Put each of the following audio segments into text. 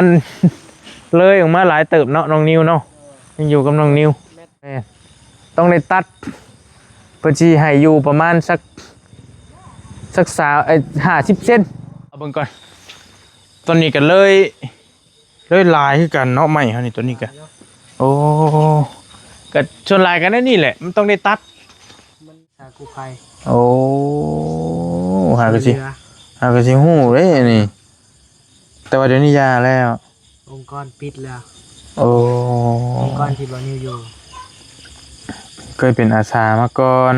ອັນ ເລີຍອອກມາຫຼາຍເຕີບເນາະ ນ້ອງນິວເນາະ ຍັງຢູ່ກັບນ້ອງນິວ. ແມ່ນ ຕ້ອງໄດ້ຕັດ ເພິ່ນຊິໃຫ້ຢູ່ປະມານສັກ ສັກສາມ ເອີຍ ຫ້າສິບເຊັນ. ເອົາເບິ່ງກ່ອນ ຕອນນີ້ກໍເລີຍ ເລີຍຫຼາຍຄືກັນເນາະ ໄມ້ເຮົານີ້ ຕອນນີ້ກໍ ໂອ້ ກໍສ່ວນຫຼາຍກໍແນວນີ້ແຫຼະ ມັນຕ້ອງໄດ້ຕັດ ມັນ ສາກູ້ໄພ. ໂອ້ ຫາກໍຊິ ເຫຼືອ ຫາກໍຊິຮູ້ເດ້ອັນນີ້ ແຕ່ວ່າດຽວນີ້ຢ່າແລ້ວ ອົງກອນປິດແລ້ວ. ໂອ້ ອົງກອນທີ່ບໍ່ນິວຢູ່ ເຄີຍເປັນອາສາມາກ່ອນ.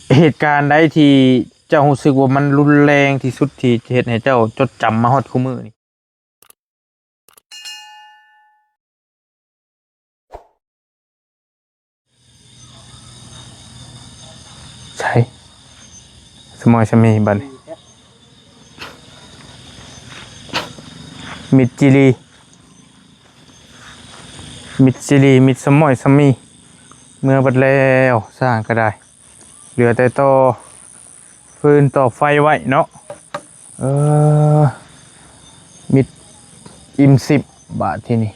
ອ່າ ເຫດການໃດທີ່ເຈົ້າຮູ້ສຶກວ່າມັນຮຸນແຮງທີ່ສຸດ ທີ່ເຮັດໃຫ້ເຈົ້າຈົດຈຳມາຮອດຄູ່ມື້ນີ້? ໃສ ສະໝອຍສະມີບັດນີ້ ມິດຈີຣີ ມິດຈີຣີ ມິດສະໝອຍສະມີ ເມືອເບິດແລ້ວ ສ້າງກໍໄດ້ ເຫຼືອແຕ່ຕໍ່ ຟືນຕໍ່ໄຟໄວ້ເນາະ. ເອີ ມິດອີ່ມສິບ ບາດທີນີ້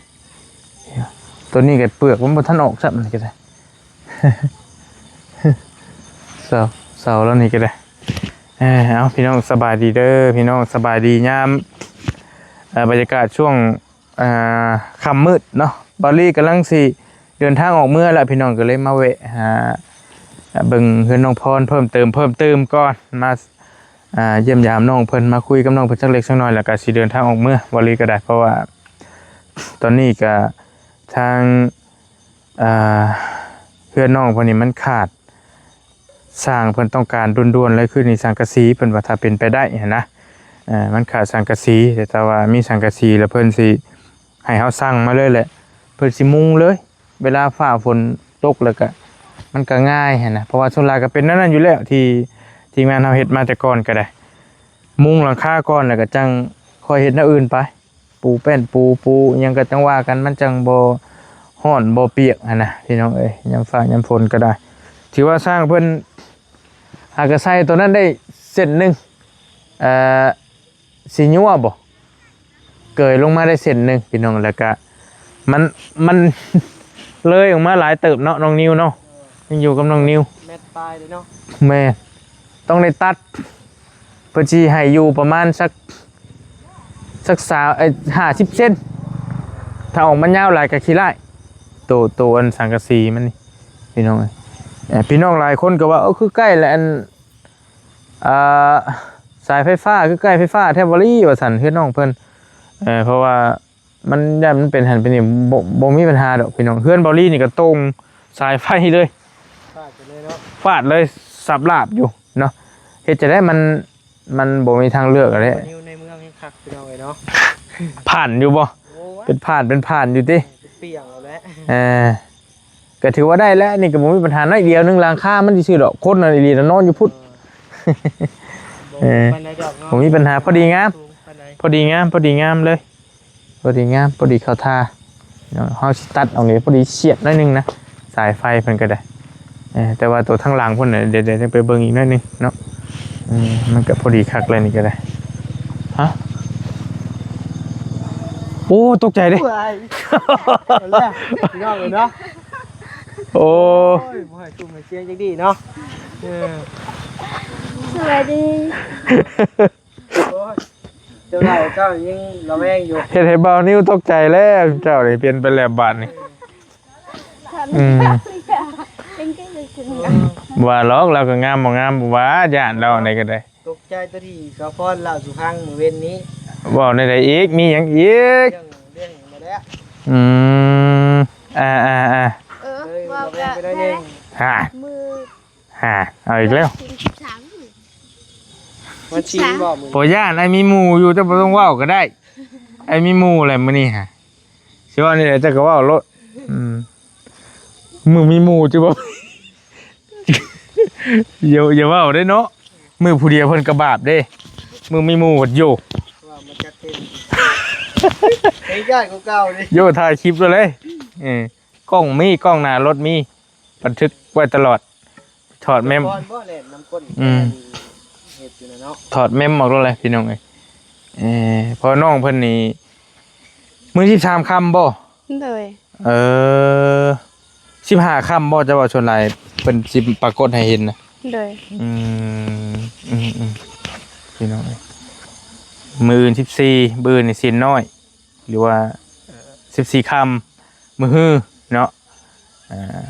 ຕົວນີ້ກໍເປືອກມັນບໍ່ທັນອອກຊ້ຳ ນີ້ກໍໄດ້ ເສົາ ເສົາແລ້ວນີ້ກໍໄດ້. ເອີ ເອົາ ພີ່ນ້ອງສະບາຍດີເດີ ພີ່ນ້ອງສະບາຍດີຍາມ ເອີ ບັນຍາກາດຊ່ວງ ອ່າ ຄ່ຳມືດເນາະ ບ່າວລີກຳລັງຊິເດີນທາງອອກເມືອແລ້ວ ພີ່ນ້ອງກໍເລີຍມາແວະຫາ ເບິ່ງເຮືອນນ້ອງພອນເພີ່ມເຕີມ ເພີ່ມເຕີມກ່ອນ ມາ ອ່າ ຢ້ຽມຢາມນ້ອງເພິ່ນ ມາຄຸຍກັບນ້ອງເພິ່ນຈັກເລັກຈັກນ້ອຍ ແລ້ວກໍຊິເດີນທາງອອກເມືອ ບ່າວລີກໍໄດ້ ເພາະວ່າຕອນນີ້ກໍທາງ ອ່າ ເຮືອນນ້ອງເພິ່ນນີ້ມັນຂາດ ຊ່າງເພິ່ນຕ້ອງການດ່ວນໆເລີຍ ຄືນີ້ສັງກະສີ ເພິ່ນວ່າຖ້າເປັນໄປໄດ້ຫັ້ນນະ ເອີ ມັນຂາດສັງກະສີ ແຕ່ຖ້າວ່າມີສັງກະສີແລ້ວເພິ່ນຊິໃຫ້ເຮົາສັ່ງມາເລີຍແຫຼະ ເພິ່ນຊິມຸງເລີຍ ເວລາຟ້າຝົນຕົກແລ້ວກະ ມັນກະງ່າຍຫັ້ນນະ ເພາະວ່າສ່ວນຫຼາຍກະເປັນແນວນັ້ນຢູ່ແລ້ວ ທີ່ ທີ່ງານເຮົາເຮັດມາແຕ່ກ່ອນກະໄດ້ ມຸງຫຼັງຄາກ່ອນ ແລ້ວກະຈັ່ງຄ່ອຍເຮັດແນວອື່ນໄປ. ປູແປ້ນປູ ປູຫຍັງກໍຈັ່ງວ່າກັນ ມັນຈັ່ງບໍ່ຮ້ອນບໍ່ປຽກຫັ້ນນະ ພີ່ນ້ອງເອີຍ ຍາມຟ້າຍາມຝົນກໍໄດ້ ຖືວ່າຊ່າງເພິ່ນຫາກະໃສ່ຕົວນັ້ນໄດ້ເສັ້ນໜຶ່ງ ເອີ ສີຍົວບໍ່ ເກີຍລົງມາໄດ້ເສັ້ນໜຶ່ງ ພີ່ນ້ອງ ແລ້ວກະມັນ ມັນເລີຍອອກມາຫຼາຍເຕີບເນາະ ນ້ອງນິວເນາະ ຍັງຢູ່ກັບນ້ອງນິວ ແມັດປາຍເດ້ເນາະ ແມ່ນ ຕ້ອງໄດ້ຕັດ ເພິ່ນຊິໃຫ້ຢູ່ປະມານສັກ ສັກສາມ ເອີຍ ຫ້າສິບເຊັນ ຖ້າອອກມາຍາວຫຼາຍກໍຂີ້ຮ້າຍ ໂຕ ໂຕອັນສັງກະສີມັນນີ້ ພີ່ນ້ອງເອີຍ ເອີ ພີ່ນ້ອງຫຼາຍຄົນກໍວ່າ ເອີ ຄືໃກ້ແຫຼະ ອັນ ອ່າ ສາຍໄຟຟ້າ ຄືໃກ້ໄຟຟ້າແທ້ບໍລີ ວ່າຊັ້ນ ເຮືອນນ້ອງເພິ່ນ ເອີ ເພາະວ່າ ມັນ ຢ້ານມັນເປັນຫັ້ນເປັນນີ້ ບໍ່ ບໍ່ມີບັນຫາດອກພີ່ນ້ອງ ເຮືອນເບົາລີນີ້ກໍຕົງສາຍໄຟເລີຍ ຟາດກັນເລີຍເນາະ ຟາດເລີຍ ສັບລາບຢູ່ເນາະ ເຮັດຈັ່ງໃດ ມັນ ມັນບໍ່ມີທາງເລືອກແລ້ວ ຢູ່ໃນເມືອງແຮງຄັກພີ່ນ້ອງເອີຍເນາະ ຜ່ານຢູ່ບໍ່ ໂອ້ຍ ເປັນຜ່ານ ເປັນຜ່ານຢູ່ຕິ ເປັນປ່ຽງເອົາແຫຼະ ເອີ ກໍຖືວ່າໄດ້ແລ້ວ ນີ້ກໍບໍ່ມີບັນຫາ ໜ້ອຍດຽວໜຶ່ງ ຫຼັງຄາມັນຊື່ໆດອກ ຄົນນັ້ນອີ່ຫຼີນະ ນອນຢູ່ພຸ້ນ ເອີ ບໍ່ມີ ເອີ ປານໃດດອກເນາະ ບໍ່ມີບັນຫາ ພໍດີງາມ ສູງປານໃດ ພໍດີງາມ ພໍດີງາມເລີຍ ພໍດີງາມ ພໍດີເຂົ້າທ່າເນາະ ເຮົາຊິຕັດເອົານີ້ ພໍດີສຽດໜ້ອຍໜຶ່ງນະ ສາຍໄຟເພິ່ນກໍໄດ້ ເອີ ແຕ່ວ່າໂຕທາງຫຼັງພຸ້ນນະ ດຽວ ດຽວໄປເບິ່ງອີກໜ້ອຍໜຶ່ງເນາະ ເອີ ມັນກໍພໍດີຄັກແລ້ວນີ້ກໍໄດ້ ຮະ ໂອ້ ຕົກໃຈເດ້ ເອົາແລ້ວ ພີ່ນ້ອງເອີຍເນາະ ໂອ້ຍ ໂອ້ຍ ບໍ່ໃຫ້ຊຸ່ມໃຫ້ສຽງຈັກດີເນາະ ເອີ ສະບາຍດີ ໂອ້ຍ ເຈົ້າເຈົ້າຍັງລະແວງຢູ່ ເຮັດໃຫ້ບ່າວນິວຕົກໃຈແລ້ວ ເຈົ້ານີ້ປ່ຽນໄປແລ້ວບາດນີ້ ອືມ ບໍ່ວ່າຫຼອກ ລາວກໍງາມບໍ່ງາມ ບໍ່ວ່າ ຢ້ານລາວອັນໃດກໍໄດ້ ຕົກໃຈຕົວທີ່ສາວພອນເລົ່າສູ່ຟັງມື້ເວັນນີ້ ເວົ້າແນວໃດອີກ ມີຫຍັງອີກ ເລື່ອງ ເລື່ອງນັ້ນແຫຼະ ອືມ ອ່າໆໆ ເອີ ເວົ້າກັບ ອ່າ ມື້ ຫາ ເອົາອີກແລ້ວ ວັນທີນບໍ່ມື້ ບໍ່ຢ້ານ ອ້າຍມີໝູ່ຢູ່ ເຈົ້າບໍ່ຕ້ອງເວົ້າກໍໄດ້ ອ້າຍມີໝູ່ແຫຼະມື້ນີ້ຫາ ຊິເວົ້າແນວໃດເຈົ້າກໍເວົ້າໂລດ ອືມ ມື້ມີໝູ່ ເຈົ້າບໍ່ ຢ່າ ຢ່າເວົ້າເດ້ເນາະ ມື້ຜູ້ດຽວເພິ່ນກໍບາບເດ້ ມື້ມີໝູ່ພັດໂຢ ວ່າມາຈັດເຕັມ ເຮັດຍາກກວ່າເກົ່າເດ້ ໂຢ ຖ່າຍຄລິບໂລດເລີຍ ເອີ ກ້ອງມີ ກ້ອງໜ້າລົດມີ ບັນທຶກໄວ້ຕະຫຼອດ ຖອດແມ່ມ ກ່ອນບໍ່ແລ່ນນຳກົ້ນ ອືມ ເຮັດຢູ່ນະເນາະ ຖອດແມ່ມອອກໂລດເລີຍພີ່ນ້ອງເອີຍ ເອີ ເພາະນ້ອງເພິ່ນນີ້ມື້ສິບສາມຄ່ຳບໍ່? ໂດຍ. ເອີ ສິບຫ້າຄ່ຳບໍ່? ເຈົ້າວ່າສ່ວນຫຼາຍເພິ່ນຊິປາກົດໃຫ້ເຫັນນະ. ໂດຍ. ອືມ ອືມໆ ພີ່ນ້ອງເອີຍ ມື້ອື່ນສິບສີ່ ມື້ອື່ນນີ້ສິນນ້ອຍ ຫຼືວ່າສິບສີ່ຄ່ຳ ມື້ຮືເນາະ. ອ່າ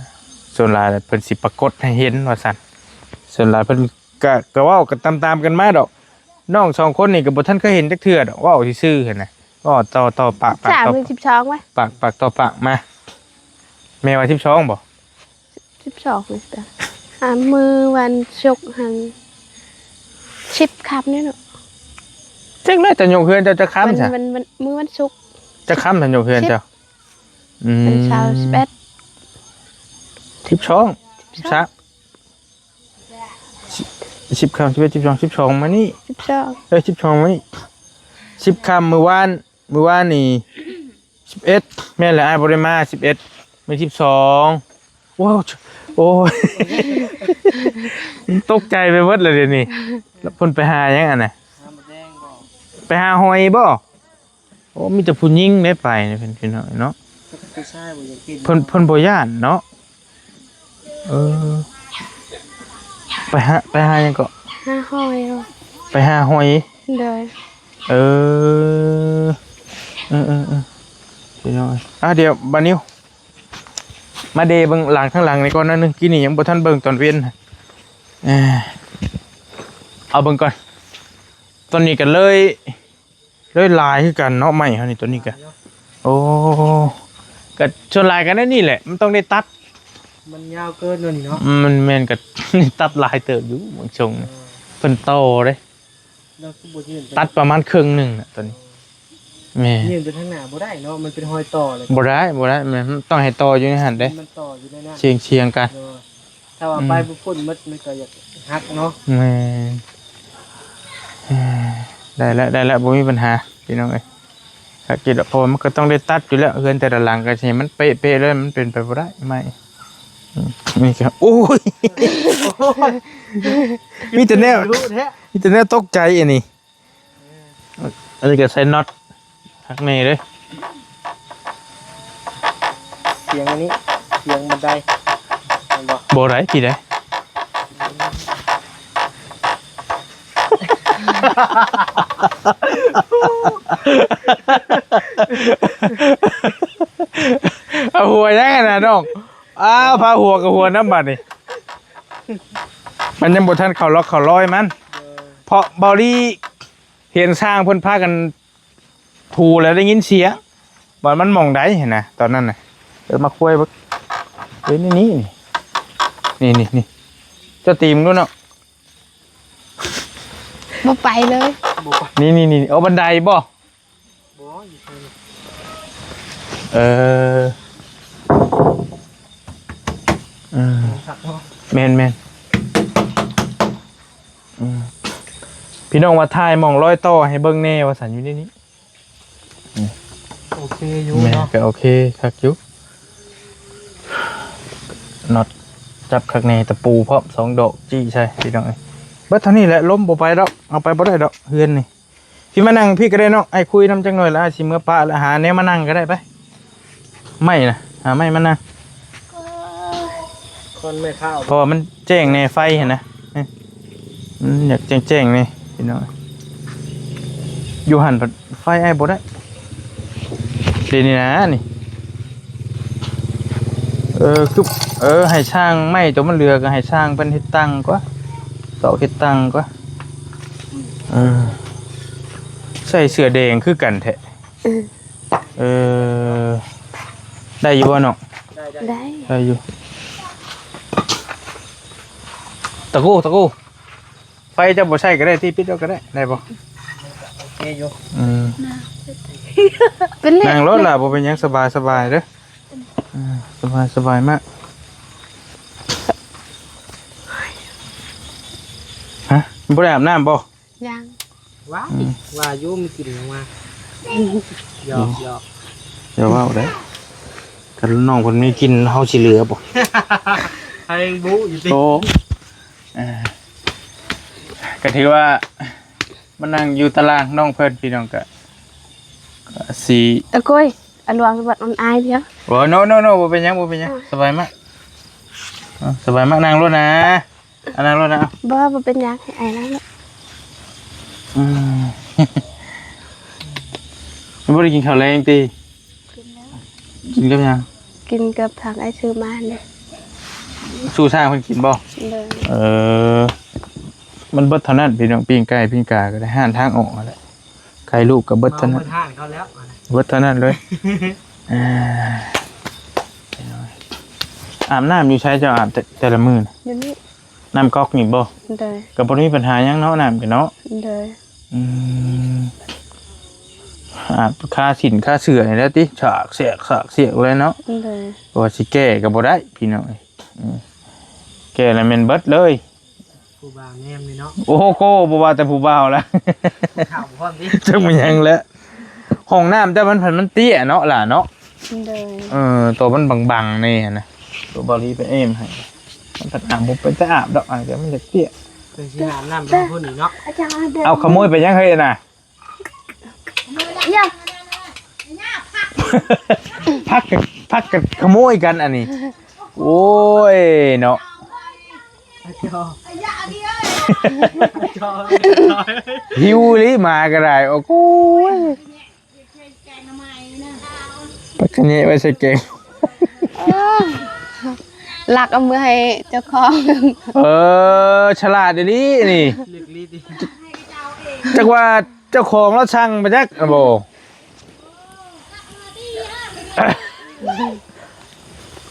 ສ່ວນຫຼາຍເພິ່ນຊິປາກົດໃຫ້ເຫັນວ່າຊັ້ນ. ສ່ວນຫຼາຍເພິ່ນກະ ກະເວົ້າກັນຕາມໆກັນມາດອກ. ນ້ອງສອງຄົນນີ້ກໍບໍ່ທັນເຄີຍເຫັນຈັກເທື່ອດອກ ເວົ້າຊື່ໆຫັ້ນນະ. ເວົ້າຕໍ່ ຕໍ່ປາກ ປາກຕໍ່ ສິບສາມ ຫຼື ສິບສອງວະ? ປາກ ປາກຕໍ່ປາກມາ. ແມ່ວ່າສິບສອງບໍ່? ສິບສອງນີ້ ອ່າ ມື້ວັນສຸກຫັ້ນ ສິບຄ່ຳນີ້ເນາະ. ຈັກແລ້ວ ເຈົ້າຍົກເຮືອນເຈົ້າຈັກຄ່ຳຊະ? ວັນ ວັນ ມື້ວັນສຸກ. ຈັກຄ່ຳທ່ານຍົກເຮືອນເຈົ້າ? ອືມ ເປັນຊາວ ສິບເອັດ ສິບສອງ ສິບສາມ ສິບ ສິບຄ່ຳ ສິບເອັດ ສິບສອງ ສິບສອງ ມື້ນີ້ ສິບສອງ ເອີ ສິບສອງ ມື້ນີ້ ສິບຄ່ຳ ມື້ວານ ມື້ວານນີ້ ສິບເອັດ ແມ່ນແຫຼະ ອ້າຍບໍ່ໄດ້ມາ ສິບເອັດ ມື້ສິບສອງ. ວ້າວ ໂອ້ຍ ຕົກໃຈໄປເບິດແລ້ວດຽວນີ້. ແລ້ວເພິ່ນໄປຫາຫຍັງຫັ້ນນະ? ຫາໝົດແດງບໍ່? ໄປຫາຫອຍບໍ່? ໂອ້ ມີແຕ່ຜູ້ຍິງໄດ້ໄປນີ້ ເພິ່ນ ພີ່ນ້ອງເນາະ. ຜູ້ຊາຍບໍ່ຢາກກິນ ເພິ່ນ ເພິ່ນບໍ່ຢ້ານເນາະ. ເອີ ໄປຫາ ໄປຫາຫຍັງເກາະ? ຫາຫອຍ. ໄປຫາຫອຍ? ໂດຍ. ເອີ ເອີໆໆ ພີ່ນ້ອງເອີຍ. ອ່າ ດຽວບາດນີ້ມາເດເບິ່ງຫຼັງ ທາງຫຼັງນີ້ກ່ອນໜ້ອຍໜຶ່ງ. ກີ້ນີ້ຍັງບໍ່ທັນເບິ່ງຕອນເວັນ. ເອີ ເອົາເບິ່ງກ່ອນ. ຕອນນີ້ກໍເລີຍ ເລີຍຫຼາຍຄືກັນເນາະ ໄມ້ເຮົານີ້ ຕົວນີ້ກະ ໂອ້ ກະສ່ວນຫຼາຍກະແນວນີ້ແຫຼະ ມັນຕ້ອງໄດ້ຕັດ. ມັນຍາວເກີນເນາະນີ້ເນາະ. ອືມ ມັນແມ່ນ ກະຕັດຫຼາຍເຕີບຢູ່ບາງຊ່ວງ. ເອີ ເພິ່ນຕໍ່ເດ້ ແລ້ວຄືບໍ່ຍື່ນ ຕັດປະມານເຄິ່ງໜຶ່ງນະ ຕົວນີ້. ແມ່ນ ຍື່ນໄປທາງໜ້າບໍ່ໄດ້ເນາະ ມັນເປັນຮອຍຕໍ່ເລີຍ. ບໍ່ໄດ້ ບໍ່ໄດ້ ແມ່ນ ຕ້ອງໃຫ້ຕໍ່ຢູ່ໃນຫັ້ນເດ້ ມັນຕໍ່ຢູ່ໃນນັ້ນ ຊຽງໆກັນ. ໂດຍ. ຖ້າວ່າ ອືມ ໄປບໍ່ພົ້ນໝົດ ມັນກໍຢາກຫັກເນາະ. ແມ່ນ ເອີ ໄດ້ແລ້ວ ໄດ້ແລ້ວ ບໍ່ມີບັນຫາ ພີ່ນ້ອງເອີຍ. ຖ້າຄິດວ່າ ເພາະວ່າມັນກໍຕ້ອງໄດ້ຕັດຢູ່ແລ້ວ ເຮືອນແຕ່ລະຫຼັງກໍຊິໃຫ້ມັນເປະໆເລີຍ ມັນເປັນໄປບໍ່ໄດ້ ໄມ້ ອືມ ນີ້ກໍ ໂອ້ຍ ມີແຕ່ແນວ ດຸແທ້ ມີແຕ່ແນວຕົກໃຈອັນນີ້. ອັນນີ້ກໍໃສ່ນັອດຄັກແນ່ເດ້. ສຽງອັນນີ້ ສຽງບັນໄດ ແມ່ນບໍ່? ບໍ່ໄດ້ ທີ່ໃດ? ເອົາຫົວຍັງຫັ້ນນະນ້ອງ? ອ້າວ ພາຫົວກໍຫົວນຳບາດນີ້. ມັນຍັງບໍ່ທັນເຂົ້າລັອກເຂົ້າລອຍມັນ. ເອີ ເພາະເບົາລີ ເຫັນຊ່າງເພິ່ນພາກັນຖູແລ້ວໄດ້ຍິນສຽງ ວ່າມັນໝ່ອງໃດຫັ້ນນະ ຕອນນັ້ນນະ. ເອີ ມາຄວຍເບິ່ງ ເອີ ນີ້ ນີ້ ນີ້ ນີ້ ນີ້ ເຈົ້າຕີມາດູເນາະ. ບໍ່ໄປເລີຍ ບໍ່ໄປ ນີ້ ນີ້ ນີ້ ເອົາບັນໄດບໍ່? ບໍ່ ຢູ່ເທິງ ເອີ ອືມ ຄັກເນາະ ແມ່ນໆ. ອືມ ພີ່ນ້ອງວ່າຖ່າຍໝ່ອງລອຍຕໍ່ໃຫ້ເບິ່ງແດ່ວ່າຊັ້ນ ຢູ່ໃນນີ້. ອືມ ໂອເຄຢູ່ ແມ່ນ ເນາະ ກໍໂອເຄຄັກຢູ່. ນັອດຈັບຄັກແນ່ ຕະປູພ້ອມສອງດອກ ຈີ້ໃສ່ ພີ່ນ້ອງເອີຍ. ເບິດເທົ່ານີ້ແຫຼະ ລົມບໍ່ໄປດອກ ເອົາໄປບໍ່ໄດ້ດອກ ເຮືອນນີ້. ຊິມານັ່ງພີ້ກໍໄດ້ນ້ອງ ອ້າຍຄຸຍນຳຈັກໜ່ອຍລະ ອ້າຍຊິເມືອປະລະ ຫາແນວມານັ່ງກໍໄມ້ໄປ. ໄມ້ນະ ຫາໄມ້ມານັ່ງ ຄອນໄມ້ຂາວ ເພາະວ່າມັນແຈ້ງແດ່ໄຟຫັ້ນນະ ມັນຢາກແຈ້ງໆແດ່ພີ່ນ້ອງ. ຢູ່ຫັ້ນພັດໄຟອ້າຍບໍ່ໄດ້ ເດນີ້ນະນີ້. ເອີ ຄື ເອີ ໃຫ້ຊ່າງໄມ້ໂຕມັນເຫຼືອກໍໃຫ້ຊ່າງເພິ່ນເຮັດຕັ່ງກວ່າ ຕອກເຮັດຕັ່ງກວ່າ. ເອີ ໃສ່ເສື້ອແດງຄືກັນແທ້. ເອີ ເອີ ໄດ້ຢູ່ບໍ່ນ້ອງ? ໄດ້ ໄດ້ ໄດ້ຢູ່. ຕະກູ ຕະກູ ໄຟເຈົ້າບໍ່ໃຊ້ກໍໄດ້ຕິ ປິດເອົາກໍໄດ້ ໄດ້ບໍ່? ໂອເຄຢູ່. ອືມ ນາງໂລດລະ ບໍ່ເປັນຫຍັງ ສະບາຍ ສະບາຍເດີ. ອ່າ ສະບາຍ ສະບາຍມາກ. ຮະ ບໍ່ໄດ້ອາບນ້ຳບໍ່? ຍັງ. ວ້າຍ ອືມ ວ່າຢູ່ມີກິ່ນອອກມາ. ຫຍອກ ຫຍອກ ຢ່າເວົ້າເດີ ຄັນນ້ອງເພິ່ນມີກິ່ນ ເຮົາຊິເຫຼືອບໍ່? ໃຫ້ຍັງບຸຢູ່ຕິ. ໂອ້ ອ່າ ກໍຖືວ່າ ມານັ່ງຢູ່ຕາລາງນ້ອງເພິ່ນ ພີ່ນ້ອງກະ ກະຊິ ອາໂກຍ ອາຫຼວງບັດອອນອາຍດຽວ. ໂອ້ ໂນ ໂນ ໂນ ບໍ່ເປັນຫຍັງ ບໍ່ເປັນຫຍັງ ສະບາຍມາກ ເອີ ສະບາຍມາກ ນັ່ງໂລດນະ ອາ ນັ່ງໂລດນະ. ບໍ່ ບໍ່ເປັນຫຍັງ ໃຫ້ອ້າຍນັ່ງໂລດ. ອືມ ບໍ່ໄດ້ກິນເຂົ້າແລງຕິ? ກິນແລ້ວ. ກິນກັບຫຍັງ? ກິນກັບທາງອ້າຍຊື້ມາຫັ້ນເດ້. ສູ່ຊ່າງເພິ່ນກິນບໍ່? ໂດຍ. ເອີ ມັນເບິດເທົ່ານັ້ນ ພີ່ນ້ອງ ປີ້ງໄກ່ປີ້ງກາກໍໄດ້ ຮ້ານທາງອອກຫັ້ນແຫຼະ ໄກ່ລູກກໍເບິດເທົ່ານັ້ນ ເໝົາເບິດຮ້ານເຂົາແລ້ວ ເບິດເທົ່ານັ້ນເລີຍ. ອ່າ ອາບນ້ຳຢູ່ໃສ ເຈົ້າອາບແຕ່ ແຕ່ລະມື້ນະ? ຢູ່ນີ້. ນ້ຳກັອກນີ້ບໍ່? ໂດຍ. ກໍບໍ່ໄດ້ມີບັນຫາຫຍັງເນາະ ນ້ຳກໍເນາະ. ໂດຍ. ອືມ ອາບຄາສິນຄາເສື້ອນີ້ແຫຼະຕິ ສາກແສກສາກສຽກເລີຍເນາະ. ໂດຍ. ເພາະວ່າຊິແກ້ກໍບໍ່ໄດ້ ພີ່ນ້ອງເອີຍ ອືມ ແກ້ແລ້ວແມ່ນເບິດເລີຍ. ຜູ້ບ່າວແນມນີ້ເນາະ. ໂອ້ໂຫ ບໍ່ວ່າແຕ່ຜູ້ບ່າວລະ ຜູ້ເຖົ້າພ້ອມຕິ ຈັກແມ່ນຫຍັງແຫຼະ. ຫ້ອງນ້ຳແຕ່ມັນ ມັນເຕ້ຍເນາະຫຼ້າເນາະ. ໂດຍ. ເອີ ໂຕມັນບັງໆ ນີ້ຫັ້ນນະ ໂຕເບົາລີໄປເອມໃຫ້ ມັນພັດອາບບໍ່ເປັນຕາອາບດອກ ອາບແຕ່ມັນຢາກເຕ້ຍ. ເພິ່ນຊິອາບນ້ຳຢູ່ພຸ້ນນີ້ເນາະ. ເອົາຂະໂມຍໄປຫຍັງເຮີ້ຍນະ? ພັກ ພັກກັນຂະໂມຍກັນອັນນີ້. ໂອ້ຍເນາະ ຫິວອີ່ຫຼີໝາກໍໄດ້. ໂອ້ໂຫ ປາກກະແຍະໄວ້ໃສ່ແກງ ລັກເອົາມືໃຫ້ເຈົ້າຂອງ. ເອີ ສະຫຼາດອີ່ຫຼີນີ້ ຈັ່ກວ່າເຈົ້າຂອງລາວສັ່ງມາຈັກ ບໍ່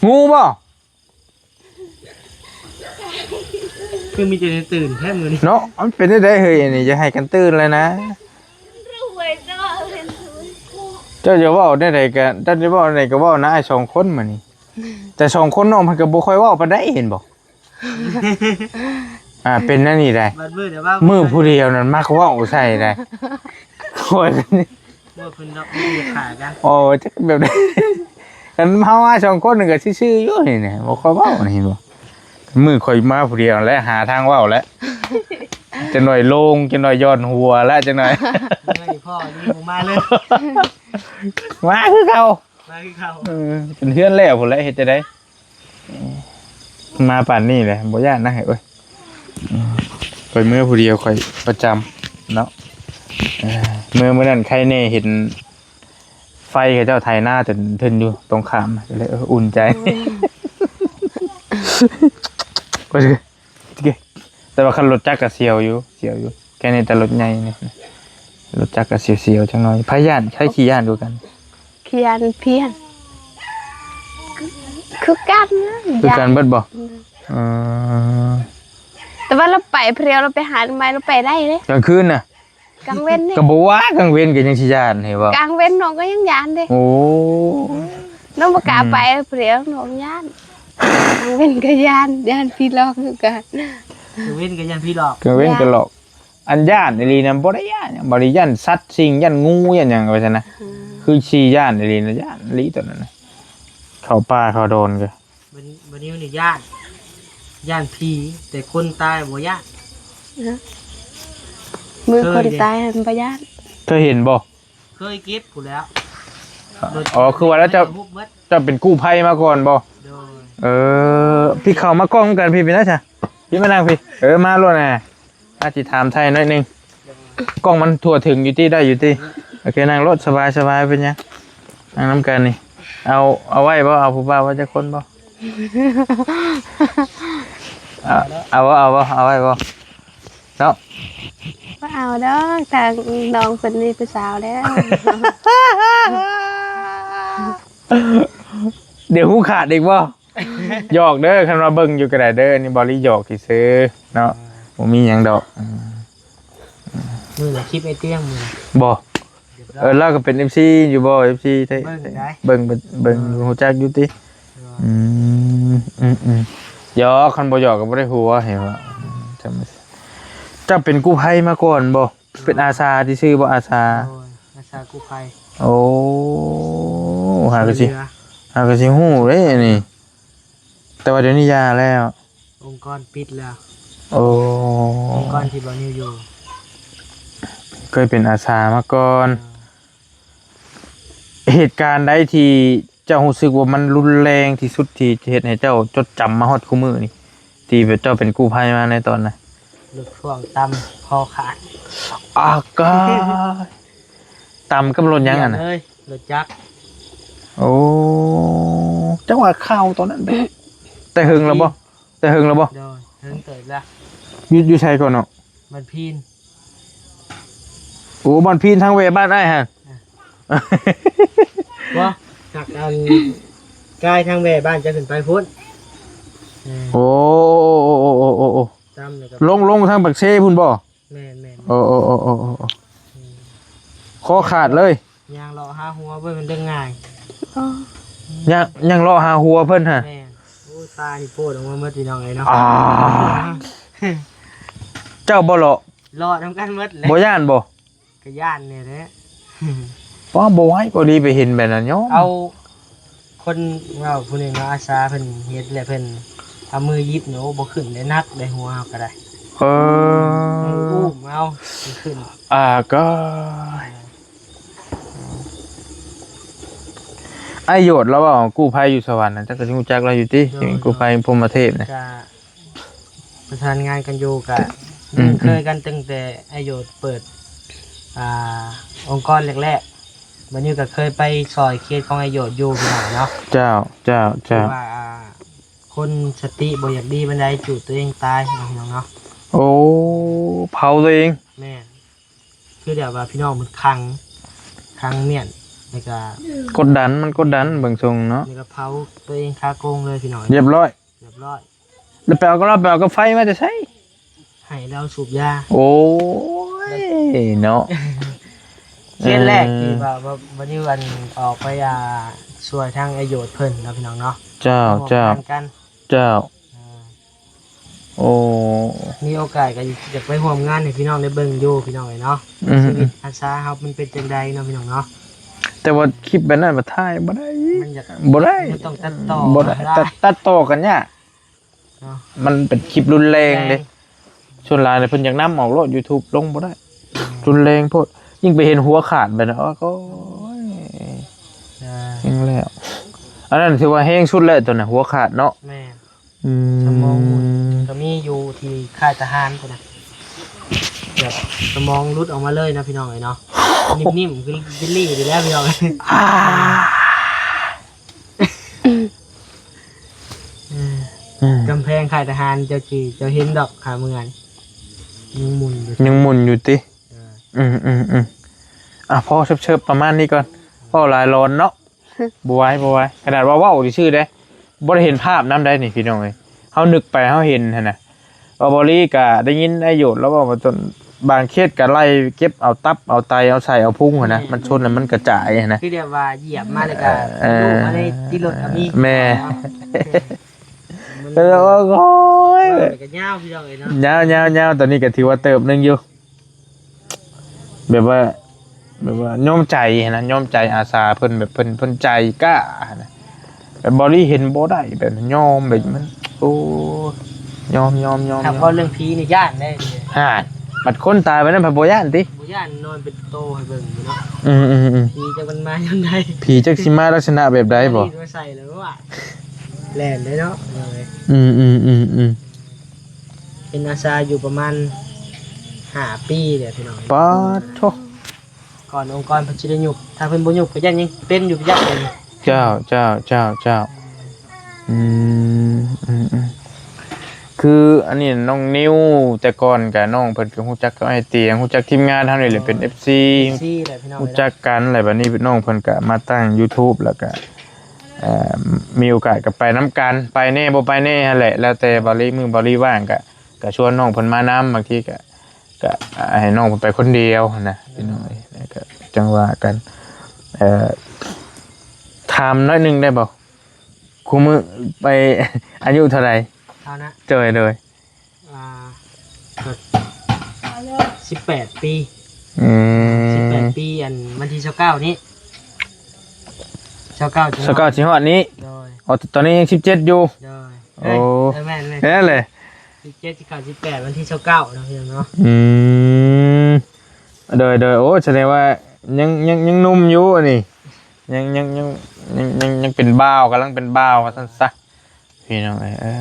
ງູບໍ່? ຄືມີແຕ່ແນວຕື່ນແທ້ມື້ນີ້ເນາະ. ມັນເປັນຈັ່ງໃດເຮີ້ຍ ອັນນີ້ຢາກໃຫ້ກັນຕື່ນແລ້ວນະ. ເຈົ້າຈະເວົ້າແນວໃດກະ ເຈົ້າຈະເວົ້າແນວໃດກະເວົ້ານະ ອ້າຍສອງຄົນມື້ນີ້. ແຕ່ສອງຄົນນ້ອງເພິ່ນກະບໍ່ຄ່ອຍເວົ້າປານໃດ ເຫັນບໍ່? ອ່າ ເປັນແນວນີ້ໄດ໋ ບາດມື້ດຽວເວົ້າ ມື້ຜູ້ດຽວນັ້ນມັກເວົ້າໃສ່ໄດ໋ ຂ້ອຍ ບໍ່ເພິ່ນດອກ ບໍ່ຢາກຂາກັນ. ໂອ້ ຈັກແບບໃດ ຄັນເຮົາມາສອງຄົນນີ້ກໍຊື່ໆຢູ່ນີ້ນະ ບໍ່ຄ່ອຍເວົ້ານີ້ ເຫັນບໍ່? ມື້ຂ້ອຍມາຜູ້ດຽວແຫຼະ ຫາທາງເວົ້າແຫຼະ ຈັກໜ້ອຍໂລ່ງ ຈັກໜ້ອຍຢ່ອນຫົວແລ້ວ ຈັກໜ້ອຍ. ເມື່ອຍພໍດີບໍ່ມາເລີຍ ມາຄືເກົ່າ ມາຄືເກົ່າ. ເອີ ເປັນເຮືອນແລ້ວພຸ້ນແຫຼະ ເຮັດຈັ່ງໃດ? ມາປານນີ້ແຫຼະ ບໍ່ຢ້ານນະເອີຍ. ຂ້ອຍເມືອຜູ້ດຽວ ຂ້ອຍປະຈຳເນາະ. ເອີ ເມືອມື້ນັ້ນໄຄແນ່ ເຫັນໄຟເຂົາເຈົ້າໄຖນາຈົນເທິນຢູ່ຕົງຂ້າມ ກໍເລີຍ ເອີ ອຸ່ນໃຈ. ໂອ້ຍ ໂອເຄ ແຕ່ວ່າຄັນລົດຈັກກໍສຽວຢູ່ ສຽວຢູ່ ແຄ່ນີ້ ແຕ່ລົດໃຫຍ່ນີ້ ລົດຈັກກໍສຽວໆ ຈັກໜ້ອຍ. ໃຜຢ້ານ ໃຜຂີ້ຢ້ານກວ່າກັນ? ຂີ້ຢ້ານພຽງ ຄືກັນ ຄືກັນເບິດບໍ່? ເອີ ແຕ່ວ່າລາວໄປຜູ້ດຽວ ລາວໄປຫາໜໍ່ໄມ້ ລາວໄປໄດ້ເດ້ ກາງຄືນນະ. ກາງເວັນນີ້ ກໍບໍ່ວ່າ ກາງເວັນກໍຍັງຊິຢ້ານ ເຫັນບໍ່? ກາງເວັນນ້ອງກໍຍັງຢ້ານເດ້. ໂອ້ ນ້ອງບໍ່ກ້າໄປຜູ້ດຽວ ນ້ອງຢ້ານ. ກາງເວັນກໍຢ້ານ ຢ້ານຜີຫຼອກຄືກັນ. ກາງເວັນກໍຢ້ານຜີຫຼອກ ກາງເວັນກໍຫຼອກ. ອັນຢ້ານອີ່ຫຼີນະ ບໍ່ໄດ້ຢ້ານຫຍັງ ບໍ່ໄດ້ຢ້ານສັດສິ່ງ ຢ້ານງູ ຢ້ານຫຍັງວ່າຊັ້ນນະ. ອືມ ຄືຊິຢ້ານອີ່ຫຼີນະ ຢ້ານອີ່ຫຼີຕອນນັ້ນນະ ເຂົ້າປ່າເຂົ້າດອນກໍ ບໍ່ ບໍ່ນິວນີ້ຢ້ານ ຢ້ານຜີ ແຕ່ຄົນຕາຍບໍ່ຢ້ານ. ເອີ ມື້ຄົນຕາຍຫັ້ນບໍ່ຢ້ານ. ເຄີຍເຫັນບໍ່? ເຄີຍເກັບພຸ້ນແຫຼ້ວ. ອໍ ຄືວ່າແລ້ວເຈົ້າ ເຈົ້າເປັນກູ້ໄພມາກ່ອນບໍ່? ໂດຍ. ເອີ ພີ່ເຂົ້າມາກ້ອງນຳກັນ ພີ່ເປັນຫຍັງຊະ? ພີ່ມານັ່ງພີ້ ເອີ ມາໂລດນະ. ອາດຊິຖາມໄຖ່ໜ້ອຍໜຶ່ງ ກ້ອງມັນທົ່ວເຖິງຢູ່ຕິ ໄດ້ຢູ່ຕິ? ໂອເຄ ນັ່ງໂລດ ສະບາຍໆ ເປັນຫຍັງ ນັ່ງນຳກັນນີ້. ເອົາ ເອົາໄວ້ບໍ່? ເອົາຜູ້ບ່າວໄວ້ຈັກຄົນບໍ່? ເອົາ ເອົາບໍ່? ເອົາບໍ່? ເອົາໄວ້ບໍ່? ເນາະ ບໍ່ເອົາດອກ ທາງນ້ອງເພິ່ນມີຜູ້ສາວແລ້ວ. ດຽວຫູຂາດອີກບໍ່? ຫຍອກເດີ ຄັນວ່າເບິ່ງຢູ່ກໍໄດ້ເດີ ອັນນີ້ບໍ່ລີຫຍອກຊື່ໆເນາະ ບໍ່ມີຫຍັງດອກ. ອືມ ມື້ລະຄລິບໄອ້ຕຽງມື້ລະ ບໍ່ ເອີ ລາວກໍເປັນເອັຟຊີຢູ່ບໍ່? ເອັຟຊີແທ້ ເບິ່ງໄດ້ ເບິ່ງ ເບິ່ງ ເອີ ຮູ້ຈັກຢູ່ຕິ? ເອີ ອືມ ອືມ ອືມ ຫຍອກ ຄັນບໍ່ຫຍອກກໍບໍ່ໄດ້ຫົວ ເຫັນບໍ່? ເຈົ້າເປັນກູ້ໄພມາກ່ອນບໍ່? ເປັນອາສາຊື່ໆບໍ່? ອາສາ ໂດຍ ອາສາກູ້ໄພ. ໂອ້ ຫາກໍຊິ ຫາກໍຊິຮູ້ເດ້ອັນນີ້ ແຕ່ວ່າດຽວນີ້ຢ່າແລ້ວ ອົງກອນປິດແລ້ວ. ໂອ້ ອົງກອນທີ່ບໍ່ນິວຢູ່ ເຄີຍເປັນອາສາມາກ່ອນ. ເອີ ເຫດການໃດທີ່ເຈົ້າຮູ້ສຶກວ່າມັນຮຸນແຮງທີ່ສຸດ ທີ່ເຮັດໃຫ້ເຈົ້າຈົດຈຳມາຮອດຄູ່ມື້ນີ້ ທີ່ແບບເຈົ້າເປັນກູ້ໄພມາໃນຕອນນັ້ນ? ລົດພ່ວງຕຳຄໍຂາດ. ອາກາ ຕຳກັບລົດຫຍັງຫັ້ນນະ? ເລີຍ ລົດຈັກ. ໂອ້ ຈັງຫວະຂ່າວຕອນນັ້ນ ແຕ່ເຫິງແລ້ວບໍ່? ແຕ່ເຫິງແລ້ວບໍ່? ໂດຍ ເຫິງເຕີບແລ້ວ. ຢູ່ ຢູ່ໃສກ່ອນເນາະ? ບ້ານພີນ. ໂອ້ ບ້ານພີນທາງແວ່ບ້ານອ້າຍຫັ້ນ. ເອີ ບໍ່ ຈາກອັນ ກາຍທາງແວ່ບ້ານຈະຂຶ້ນໄປພຸ້ນ. ເອີ ໂອ້ ໂອ້ ຕຳແລ້ວກໍ ລົງ ລົງທາງປາກເຊພຸ້ນບໍ່? ແມ່ນໆ ໂອ້ ໂອ້ ໂອ້ ໂອ້ ໂອ້ ອືມ ຄໍຂາດເລີຍ. ຍ່າງເລາະຫາຫົວເບິ່ງມັນເລື່ອງງ່າຍ. ຍ່າງ ຍ່າງເລາະຫາຫົວເພິ່ນຫະ? ແມ່ນ. ໂອ້ ຕານີ້ໂພດອອກມາໝົດພີ່ນ້ອງເອີຍເນາະ. ອ່າ ເຈົ້າບໍ່ເລາະ? ເລາະນຳກັນໝົດແຫຼະ. ບໍ່ຢ້ານບໍ່? ກໍຢ້ານແດ່ແຫຼະ. ບໍ່ ບໍ່ໄຫວ ພໍດີໄປເຫັນແບບນັ້ນຍ້ອນ ເອົາ ຄົນເວົ້າຜູ້ໜຶ່ງເນາະ ອາສາເພິ່ນເຮັດແລ້ວເພິ່ນເອົາມືຫຍິບນີ້ ໂອ້ ບໍ່ຂຶ້ນເດ້ ໜັກເດ້ຫົວເຮົາກໍໄດ້. ເອີ ຕ້ອງອຸ້ມເອົາຂຶ້ນ. ອາ ກໍ ອ້າຍໂຍດລາວເວົ້າກູ້ໄພຢູ່ສະຫວັນນະ ເຈົ້າກໍຊິຮູ້ຈັກລາວຢູ່ຕິ? ໂດຍ ເປັນກູ້ໄພພົມມະເທບນະ ກະປະສານງານກັນຢູ່ ກະ ອືມ ຄຸ້ນເຄີຍກັນຕັ້ງແຕ່ອ້າຍໂຍດເປີດ ອ່າ ອົງກອນແລກໆ. ບັດນີ້ກໍເຄີຍໄປຊ່ອຍເຄສຂອງອ້າຍໂຍດຢູ່ພີ່ນ້ອງເນາະ. ເຈົ້າ ເຈົ້າ ເຈົ້າ ຄືວ່າ ອ່າ ຄົນສະຕິບໍ່ຢາກດີປານໃດ ຈູດຕົວເອງຕາຍເນາະ ພີ່ນ້ອງເນາະ. ໂອ້ ເຜົາຕົວເອງ. ແມ່ນ. ຄືແບບວ່າພີ່ນ້ອງເພິ່ນຂັງ ຂັງມ້ຽນ ແລ້ວກໍກົດດັນ ມັນກົດດັນເບິ່ງຊົງເນາະ ແລ້ວກໍເຜົາຕົວເອງຄາກົງເລີຍພີ່ນ້ອງ. ຮຽບຮ້ອຍ ຮຽບຮ້ອຍ. ແລ້ວໄປເອົາ ກໍລາວໄປເອົາກັບໄຟມາແຕ່ໃສ? ໃຫ້ລາວສູບຢາ. ໂອ້ຍເນາະ ເຄສແລກ ເອີ ທີ່ວ່າ ວ່າ ວ່າຢູ່ອັນອອກໄປ ອ່າ ຊ່ວຍທາງອາໂຍດເພິ່ນເນາະ ພີ່ນ້ອງເນາະ. ເຈົ້າ ເຈົ້າ ເຈົ້າ ເອີ ໂອ້ ມີໂອກາດກໍຢາກໄປຮ່ວມງານໃຫ້ພີ່ນ້ອງໄດ້ເບິ່ງຢູ່ ພີ່ນ້ອງເອີຍເນາະ. ອືມ ຊີວິດອາສາເຮົາມັນເປັນຈັ່ງໃດເນາະ ພີ່ນ້ອງເນາະ. ແຕ່ວ່າຄລິບແບບນັ້ນມັນຖ່າຍບໍ່ໄດ້ ມັນຢາກ ບໍ່ໄດ້ ມັນຕ້ອງຕັດຕໍ່ ບໍ່ໄດ້ ຕັດ ຕັດຕໍ່ກັນຍາກເນາະ. ມັນເປັນຄລິບຮຸນແຮງເດ້ ແຮງ. ສ່ວນຫຼາຍເພິ່ນຢາກນຳອອກໂລດ YouTube ລົງບໍ່ໄດ້. ອືມ ຮຸນແຮງໂພດ ຍິ່ງໄປເຫັນຫົວຂາດແບບນັ້ນ ໂອ້ຍ ເອີ ແຮງແລ້ວ. ອັນນັ້ນຖືວ່າແຮງສຸດແລ້ວ ຕົວນັ້ນຫົວຂາດເນາະ. ແມ່ນ. ອືມ ສະໝອງໝຸນກໍມີຢູ່ທີ່ຄ້າຍທະຫານພຸ້ນນະ ແບບສະໝອງຫຼຸດອອກມາເລີຍນະ ພີ່ນ້ອງເອີຍເນາະ. ນິ້ມໆ ຄືເຢລລີຢູ່ແລ້ວ ພີ່ນ້ອງ. ອ່າ ອືມ ອືມ ກຳແພງຄ້າຍທະຫານ ເຈົ້າຊິ ເຈົ້າເຫັນດອກ ຂ້າເມືອນີ້ຍັງໝຸນຢູ່ ຍັງໝຸນຢູ່ຕິ? ເອີ ອືມໆໆ ອ່ະ ພໍເຊີບໆປະມານນີ້ກ່ອນ ເວົ້າຫຼາຍຫຼອນເນາະ. ບໍ່ໄຫວ ບໍ່ໄຫວ ຂະໜາດວ່າເວົ້າຊື່ໆເດ້ ບໍ່ໄດ້ເຫັນພາບນຳໃດນີ້ ພີ່ນ້ອງເອີຍ. ເຮົານຶກໄປ ເຮົາເຫັນຫັ້ນນະ ວ່າບໍລີກະໄດ້ຍິນໄອ້ໂຍດລາວເວົ້າວ່າ ຈົນບາງເຂດກະໄລ່ເກັບເອົາຕັບເອົາໄຕເອົາໄສ້ເອົາພຸງຫັ້ນນະ ແມ່ນ ມັນຊົນແລ້ວມັນກະຈາຍຫັ້ນນະ. ຄືແບບວ່າຢຽບມາແລ້ວກະ ເອີ ລູກມາໃນຕິດລົດກະມີ. ແມ່ນ ເອີ ໂອ້ຍ ເວົ້າແລ້ວກະຍາວ ພີ່ນ້ອງເອີຍເນາະ. ຍາວໆໆ ຕອນນີ້ກະຖືວ່າເຕີບໜຶ່ງຢູ່. ແບບວ່າ ແບບວ່າຍອມໃຈຫັ້ນນະ ຍອມໃຈອາສາເພິ່ນ ແບບເພິ່ນ ເພິ່ນໃຈກ້າຫັ້ນນະ. ແບບບໍລີເຫັນບໍ່ໄດ້ ແບບຍອມ ແບບມັນ ໂອ້ ຍອມ ຍອມ ຍອມ ຖ້າເວົ້າເລື່ອງຜີນີ້ຢ້ານເດ້. ຫາ ບັດຄົນຕາຍໄປນັ້ນພັດບໍ່ຢ້ານຕິ? ບໍ່ຢ້ານ ນອນເປັນໂຕໃຫ້ເບິ່ງຢູ່ເນາະ. ອືມໆໆ ຜີຈັກມັນມາຍາມໃດ ຜີຈັກຊິມາລັກສະນະແບບໃດບໍ່? ມາໃສ່ແລ້ວວ່າ ແລ່ນເດ້ເນາະ. ອືມໆໆໆ ເປັນອາສາຢູ່ປະມານຫ້າປີແລ້ວ ພີ່ນ້ອງ. ປາດໂທ້ ກ່ອນອົງກອນເພິ່ນຊິໄດ້ຍຸບ ຖ້າເພິ່ນບໍ່ຍຸບກໍຢ້ານຍັງເປັນຢູ່ ຢ້ານເປັນ. ເຈົ້າ ເຈົ້າ ເຈົ້າ ເຈົ້າ ອືມ ອືມ ອືມ ຄືອັນນີ້ນ້ອງນິວ ແຕ່ກ່ອນກະນ້ອງເພິ່ນກໍຮູ້ຈັກກັບອ້າຍຕຽງ ຮູ້ຈັກທີມງານເຮົານີ້ແຫຼະ ເປັນເອັຟຊີ ເອັຟຊີແຫຼະ ພີ່ນ້ອງ ຮູ້ຈັກກັນແຫຼະ. ບັດນີ້ນ້ອງເພິ່ນກະມາຕັ້ງ YouTube ແລ້ວກະ ເອີ ມີໂອກາດກໍໄປນຳກັນ ໄປແດ່ບໍ່ໄປແດ່ຫັ້ນແຫຼະ ແລ້ວແຕ່ບາລີ ມື້ບາລີວ່າງກໍ ກໍຊວນນ້ອງເພິ່ນມານຳ. ບາງທີກໍ ກໍໃຫ້ນ້ອງເພິ່ນໄປຄົນດຽວຫັ້ນນະ ພີ່ນ້ອງເອີຍ ແລ້ວກໍຈັ່ງວ່າກັນ. ເອີ ຖາມໜ້ອຍໜຶ່ງໄດ້ບໍ່? ຄູ່ມື້ໄປ ອາຍຸເທົ່າໃດ? ເຮົານະ? ໂດຍ ໂດຍ. ອ່າ ກໍສິບແປດປີ. ອືມ ສິບແປດປີ ອັນ ວັນທີຊາວເກົ້ານີ້ ຊາວເກົ້າ ຊາວເກົ້າຊິຮອດນີ້. ໂດຍ. ອໍ ຕອນນີ້ຍັງສິບເຈັດຢູ່. ໂດຍ. ໂອ້ ເອີຍ ເອີ ແມ່ນໆ ແມ່ນແຫຼະ ສິບເຈັດຊິເຂົ້າສິບແປດ ວັນທີຊາວເກົ້າເນາະ ພີ່ນ້ອງເນາະ. ອືມ ໂດຍ ໂດຍ ໂອ້ ສະແດງວ່າຍັງ ຍັງ ຍັງໜຸ່ມຢູ່ອັນນີ້ ຍັງ ຍັງ ຍັງ ຍັງ ຍັງ ຍັງເປັນບ່າວ ກຳລັງເປັນບ່າວວ່າຊັ້ນຊະ ພີ່ນ້ອງເອີຍ. ເອີ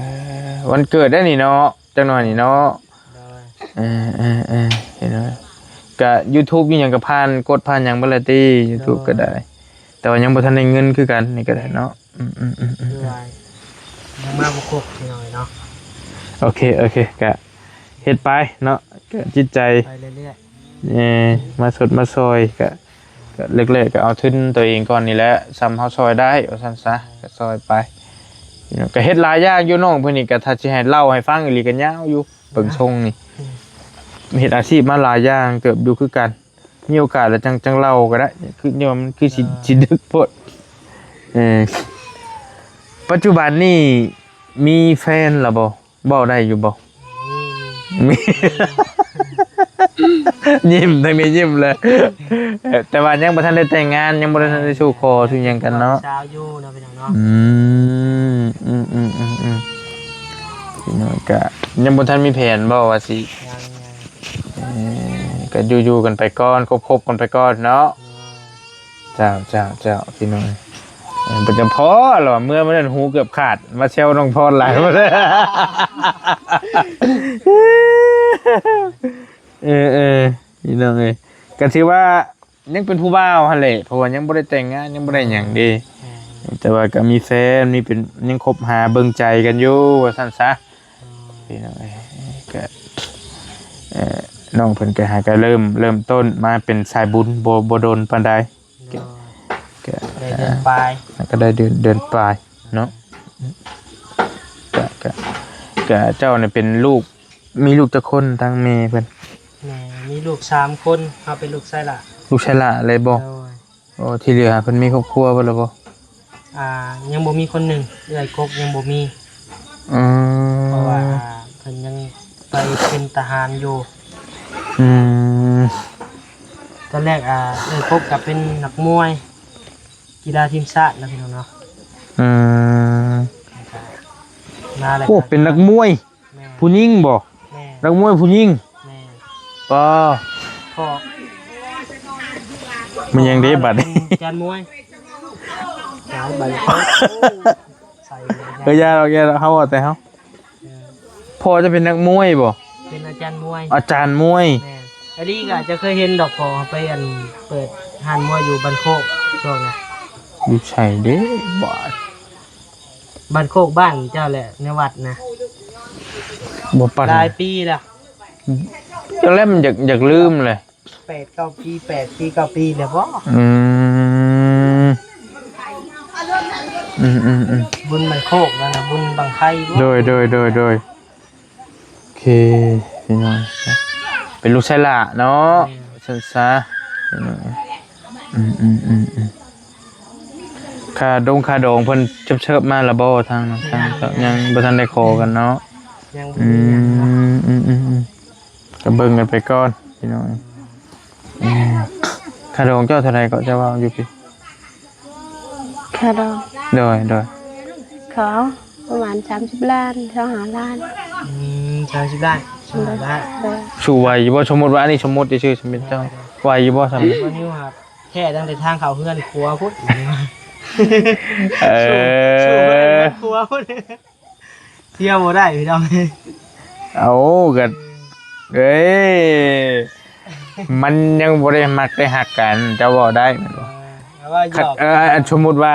ວັນເກີດໄດ້ນີ້ເນາະ ຈັກໜ້ອຍນີ້ເນາະ. ໂດຍ ເອີ ເອີ ເອີ ເຫັນບໍ່? ກະ YouTube ອີ່ຫຍັງກະຜ່ານກົດຜ່ານຫຍັງເບິດແລ້ວຕິ YouTube ໂດຍ ກະໄດ້ ແຕ່ວ່າຍັງບໍ່ທັນໄດ້ເງິນຄືກັນ ນີ້ກະໄດ້ເນາະ. ອືມ ອືມ ອືມ ອືມ ຄືວ່າຍັງມາບໍ່ຄົບພີ່ນ້ອງເນາະ. ໂອເຄ ໂອເຄ ກະເຮັດໄປເນາະ ກະຈິດໃຈ ໄປເລື້ອຍໆ ເອີ ມາຊົດມາຊ່ອຍ ກະ ກະແລກໆ ກະເອົາທຶນໂຕເອງກ່ອນນີ້ແຫຼະ ສ່ຳເຮົາຊ່ອຍໄດ້ວ່າຊັ້ນຊະ ກະຊ່ອຍໄປ. ກະເຮັດຫຼາຍຢ່າງຢູ່ ນ້ອງເພິ່ນນີ້ ກະຖ້າຊິໃຫ້ເລົ່າໃຫ້ຟັງອີ່ຫຼີກະຍາວຢູ່ ເບິ່ງຊົງນີ້ ເຮັດອາຊີບມາຫຼາຍຢ່າງເຕີບຢູ່ຄືກັນ. ມີໂອກາດແລ້ວຈັ່ງ ຈັ່ງເລົ່າກໍໄດ້ ຄື ຍ້ອນມັນຄືຊິ ເອີ ຊິດຶກໂພດ. ເອີ ປັດຈຸບັນນີ້ມີແຟນແລ້ວບໍ່? ເວົ້າໄດ້ຢູ່ບໍ່? ມີ ມີ ຍິ້ມ ທາງນີ້ຍິ້ມເລີຍ. ເອີ ແຕ່ວ່າຍັງບໍ່ທັນໄດ້ແຕ່ງງານ ຍັງບໍ່ໄດ້ ເອີ ທັນໄດ້ສູ່ຂໍສູ່ຫຍັງກັນເນາະ ສາວຢູ່ເນາະ ພີ່ນ້ອງເນາະ. ອືມ ອືມ ອືມ ອືມ ອືມ ພີ່ນ້ອງ ກະຍັງບໍ່ທັນມີແຜນບໍ່ວ່າຊິ ຍັງ ຍັງ ເອີ ກະຢູ່ໆກັນໄປກ່ອນ ຄົບໆກັນໄປກ່ອນເນາະ. ເຈົ້າ ເຈົ້າ ເຈົ້າ ພີ່ນ້ອງ ເອີ ບໍ່ຈຳພໍລະ ເມື່ອມື້ນັ້ນຫູເກືອບຂາດ ມາແຊວນ້ອງພອນຫຼາຍ. ເອີ ເອີ ພີ່ນ້ອງເອີຍ ກະຖືວ່າຍັງເປັນຜູ້ບ່າວຫັ້ນແຫຼະ ເພາະວ່າຍັງບໍ່ໄດ້ແຕ່ງງານ ຍັງບໍ່ໄດ້ຫຍັງເດ້ ແຕ່ວ່າກະມີແຟນ ມີເປັນ ຍັງຄົບຫາເບິ່ງໃຈກັນຢູ່ວ່າຊັ້ນຊະ. ພີ່ນ້ອງເອີຍ ກະ ເອີ ນ້ອງເພິ່ນກະຫາກະເລີ່ມ ເລີ່ມຕົ້ນມາເປັນສາຍບຸນ ບໍ່ ບໍ່ດົນປານໃດ ໂດຍ ກະ ໄດ້ເດືອນປາຍ ອ່າ ກະໄດ້ເດືອນ ເດືອນປາຍເນາະ. ກະ ກະ ກະເຈົ້ານີ້ເປັນລູກ ມີລູກຈັກຄົນທາງແມ່ເພິ່ນ? ແມ່ມີລູກສາມຄົນ ເຮົາເປັນລູກຊາຍຫຼ້າ ລູກຊາຍຫຼ້າເລີຍບໍ່? ໂດຍ. ໂອ້ ທີ່ເຫຼືອເພິ່ນມີຄອບຄົວເບິດແລ້ວບໍ່? ອ່າ ຍັງບໍ່ມີຄົນໜຶ່ງ ເອື້ອຍກົກຍັງບໍ່ມີ. ອືມ ເພາະວ່າ ອ່າ ເພິ່ນຍັງໄປເປັນທະຫານຢູ່. ອືມ ຕອນແລກ ອ່າ ເອື້ອຍກົກກະເປັນນັກມວຍ ກິລາທີມຊາດນະ ພີ່ນ້ອງເນາະ. ອືມ ມາແລ້ວ ໂອ້ ເປັນນັກມວຍ. ແມ່ນ ຜູ້ຍິງບໍ່? ແມ່ນ ນັກມວຍຜູ້ຍິງ. ແມ່ນ ປາ ພໍ່ ມັນຫຍັງເດ້ບັດນີ້ ອາຈານມວຍ ເອີ ຢ່າດອກ ຢ່າດອກ ເຮົາເວົ້າແຕ່ເຮົາ ພໍ່ເຈົ້າເປັນນັກມວຍບໍ່? ເປັນອາຈານມວຍ ອາຈານມວຍ. ແມ່ນ ອາລີກະຈະເຄີຍເຫັນດອກ ພໍ່ເຮົາໄປ ອັນ ເປີດຮ້ານມວຍຢູ່ບ້ານໂຄກຊ່ວງນະ. ຢູ່ໃສເດ້ບາດ? ບ້ານໂຄກບ້ານເຈົ້າແຫຼະ ໃນວັດນະ ບໍ່ປານ ຫຼາຍປີແລ້ວ ຈັກແລ້ວ ມັນຢາກ ຢາກລືມແຫຼະ. ແປດເກົ້າປີ ແປດປີເກົ້າປີແລ້ວບໍ່? ອືມ ອືມໆໆ ບຸນບ້ານໂຄກນັ້ນນະ ບຸນບັ້ງໄຟບໍ່? ໂດຍ ໂດຍ ໂດຍ ໂດຍ. ໂອເຄ ພີ່ນ້ອງ ເປັນລູກຊາຍຫຼ້າເນາະ. ແມ່ນ ຊັ້ນຊະ ພີ່ນ້ອງ. ອືມໆໆ ຄ່າດົງຄ່າດອງເພິ່ນເຊີບໆມາແລ້ວບໍ່? ທາງ ທາງ ຍັງ ຍັງບໍ່ທັນໄດ້ຂໍກັນເນາະ. ຍັງບໍ່ມີຫຍັງເນາະ. ອືມ ອືມໆໆ ກະເບິ່ງກັນໄປກ່ອນ ພີ່ນ້ອງ. ອືມ ຄ່າດອງເຈົ້າເທົ່າໃດເກາະ ເຈົ້າເວົ້າຢູ່ພີ້? ຄ່າດອງ ໂດຍ ໂດຍ ເຂົາປະມານສາມສິບລ້ານ ຊາວຫ້າລ້ານ. ອືມ ສາມສິບລ້ານ ຊາວຫ້າລ້ານ. ໂດຍ ສູ້ໄຫວຢູ່ບໍ່? ສົມມຸດວ່າ ອັນນີ້ສົມມຸດຊື່ໆ ສົມມຸດເຈົ້າ ໄຫວຢູ່ບໍ່? ສ່ຳນີ້ ແທ້ຕັ້ງແຕ່ທາງເຂົ້າເຮືອນຄົວພຸ້ນ. ເອີ ສູ້ ສູ້ເຮືອນຄົວພຸ້ນ. ທ່ຽວບໍ່ໄດ້ພີ່ນ້ອງ. ເອົາ ກະ ເອີຍ ມັນຍັງບໍ່ໄດ້ມັກໄດ້ຮັກກັນ ເຈົ້າເວົ້າໄດ້ແມ່ນບໍ່? ເອີ ເວົ້າຫຍອກ. ເອີ ອັນສົມມຸດວ່າ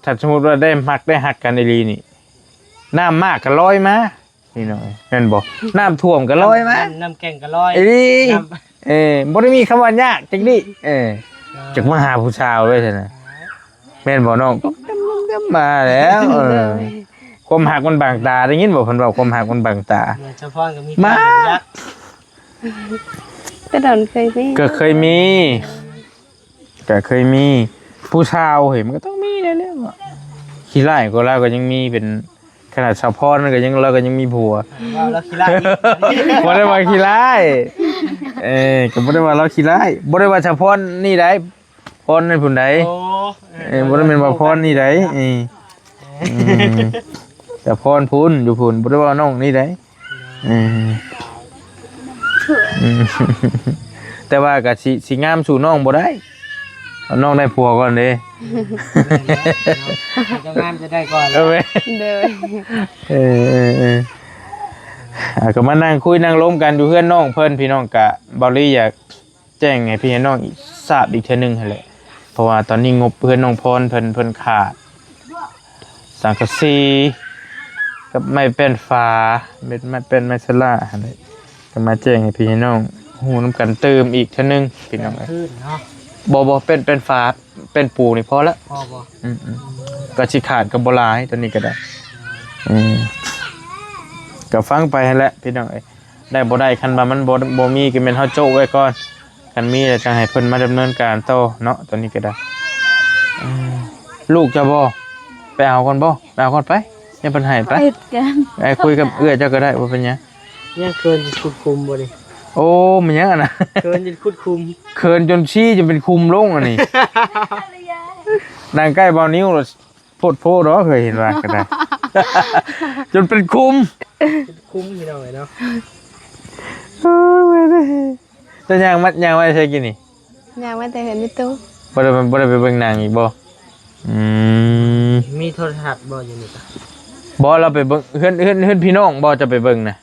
ຖ້າສົມມຸດວ່າໄດ້ມັກໄດ້ຮັກກັນອີ່ຫຼີນີ້ ນ້ຳມາກກະລອຍມາ ພີ່ນ້ອງ ແມ່ນບໍ່? ນ້ຳຖ້ວມກະລອຍມາ ນ້ຳ ນ້ຳແກ່ງກະລອຍ ອີ່ຫຼີ. ນ້ຳ ເອີ ບໍ່ໄດ້ມີຄຳວ່າຍາກຈັກດີ້. ເອີ ເອີ ຈັກມາຫາຜູ້ສາວເລີຍຊັ້ນນະ ແມ່ນບໍ່ນ້ອງ? ມາແລ້ວ ເອີ ໂດຍ ຄວາມຮັກມັນບັງຕາ ໄດ້ຍິນບໍ່ເພິ່ນເວົ້າ ຄວາມຮັກມັນບັງຕາ. ສະພອນກະມີ ມາ ແຕ່ດອນເຄີຍມີ ກະເຄີຍມີ ກະເຄີຍມີຜູ້ສາວ ເຮີ້ຍ ມັນກະຕ້ອງມີແນ່ແລ້ວ. ຂີ້ຮ້າຍກວ່າລາວກະຍັງມີເປັນ ຂະໜາດສະພອນກະຍັງ ລາວກະຍັງມີຜົວ. ເວົ້າລາວຂີ້ຮ້າຍອີກ. ບໍ່ໄດ້ວ່າຂີ້ຮ້າຍ ເອີ ກະບໍ່ໄດ້ວ່າລາວຂີ້ຮ້າຍ ບໍ່ໄດ້ວ່າສະພອນນີ້ໃດ ພອນນັ້ນພຸ້ນໃດ. ໂອ້ ເອີ ບໍ່ໄດ້ແມ່ນວ່າພອນນີ້ໃດ. ເອີ ອືມ ແຕ່ພອນພຸ້ນ ຢູ່ພຸ້ນ ບໍ່ໄດ້ວ່ານ້ອງນີ້ໃດ. ເອີ ອືມ ແຕ່ວ່າກໍຊິ ຊິງາມສູ່ນ້ອງບໍ່ໄດ້ ເອົານ້ອງໄດ້ຜົວກ່ອນເດ້. ແມ່ນແລ້ວເນາະ ເຈົ້າງາມຈະໄດ້ກ່ອນ. ເອີ ແມ່ນ ໂດຍ ເອີ ເອີ ເອີ ອ່າ ກໍມານັ່ງຄຸຍນັ່ງລົມກັນຢູ່ເຮືອນນ້ອງເພິ່ນ ພີ່ນ້ອງ. ກະ ເບົາລີຢາກແຈ້ງໃຫ້ພີ່ໃຫ້ນ້ອງອີກ ຊາບອີກເທື່ອໜຶ່ງຫັ້ນແຫຼະ ເພາະວ່າຕອນນີ້ງົບເຮືອນນ້ອງພອນເພິ່ນ ເພິ່ນຂາດ ສັງກະສີກັບໄມ້ແປ້ນຝາ ເມັດໄມ້ແປ້ນໄມ້ສະຫຼາຫັ້ນແຫຼະ ກໍມາແຈ້ງໃຫ້ພີ່ໃຫ້ນ້ອງຮູ້ນຳກັນຕື່ມອີກເທື່ອໜຶ່ງພີ່ນ້ອງເອີຍ. ແປ້ນພື້ນເນາະ ບໍ່ ບໍ່ ແປ້ນ ແປ້ນຝາ ແປ້ນປູນີ້ພໍລະ ພໍບໍ່? ອືມໆ ກໍຊິຂາດກໍບໍ່ຫຼາຍ ຕົວນີ້ກໍໄດ້. ອືມ ກໍຟັງໄປຫັ້ນແຫຼະພີ່ນ້ອງເອີຍ ໄດ້ບໍ່ໄດ້ ຄັນວ່າມັນບໍ່ ບໍ່ມີກໍແມ່ນເຮົາໂຈະໄວ້ກ່ອນ ຄັນມີແລ້ວຈັ່ງໃຫ້ເພິ່ນມາດຳເນີນການຕໍ່ເນາະ ຕອນນີ້ກໍໄດ້. ອືມ ລູກເຈົ້າບໍ່? ໄປເອົາກ່ອນບໍ່? ໄປເອົາກ່ອນໄປ ຢ່າເພິ່ນໃຫ້ໄປ ໄປກັນ ໄປຄຸຍກັບເອື້ອຍເຈົ້າກໍໄດ້ ບໍ່ເປັນຫຍັງ. ຍັງເຂີນຈຸດຂຸດຂຸມບໍ່ນີ້? ໂອ້ ແມ່ນຫຍັງອັນນະ? ເຂີນຈົນຂຸດຂຸມ ເຂີນຈົນຊີ້ຈົນເປັນຂຸມລົງອັນນີ້. ນັ່ງໃກ້ເບົານິວ ໂພດໂພດອກ ເຄີຍເຫັນວ່າກໍໄດ້ ຈົນເປັນຂຸມ ຂຸມພີ່ນ້ອງເອີຍເນາະ. ໂອ້ຍ ເຈົ້າຍ່າງມາ ຍ່າງມາແຕ່ໃສກີ້ນີ້? ຍ່າງມາແຕ່ເຮືອນມີຕູ້ ບໍ່ໄດ້ ບໍ່ໄດ້ໄປເບິ່ງໜັງອີກບໍ່? ອືມ ມີໂທລະທັດບໍ່ຢູ່ນີ້ກະ? ບໍ່ ລາວໄປເບິ່ງເຮືອນ ເຮືອນ ເຮືອນພີ່ນ້ອງບໍ່ ຈະໄປເບິ່ງນະ?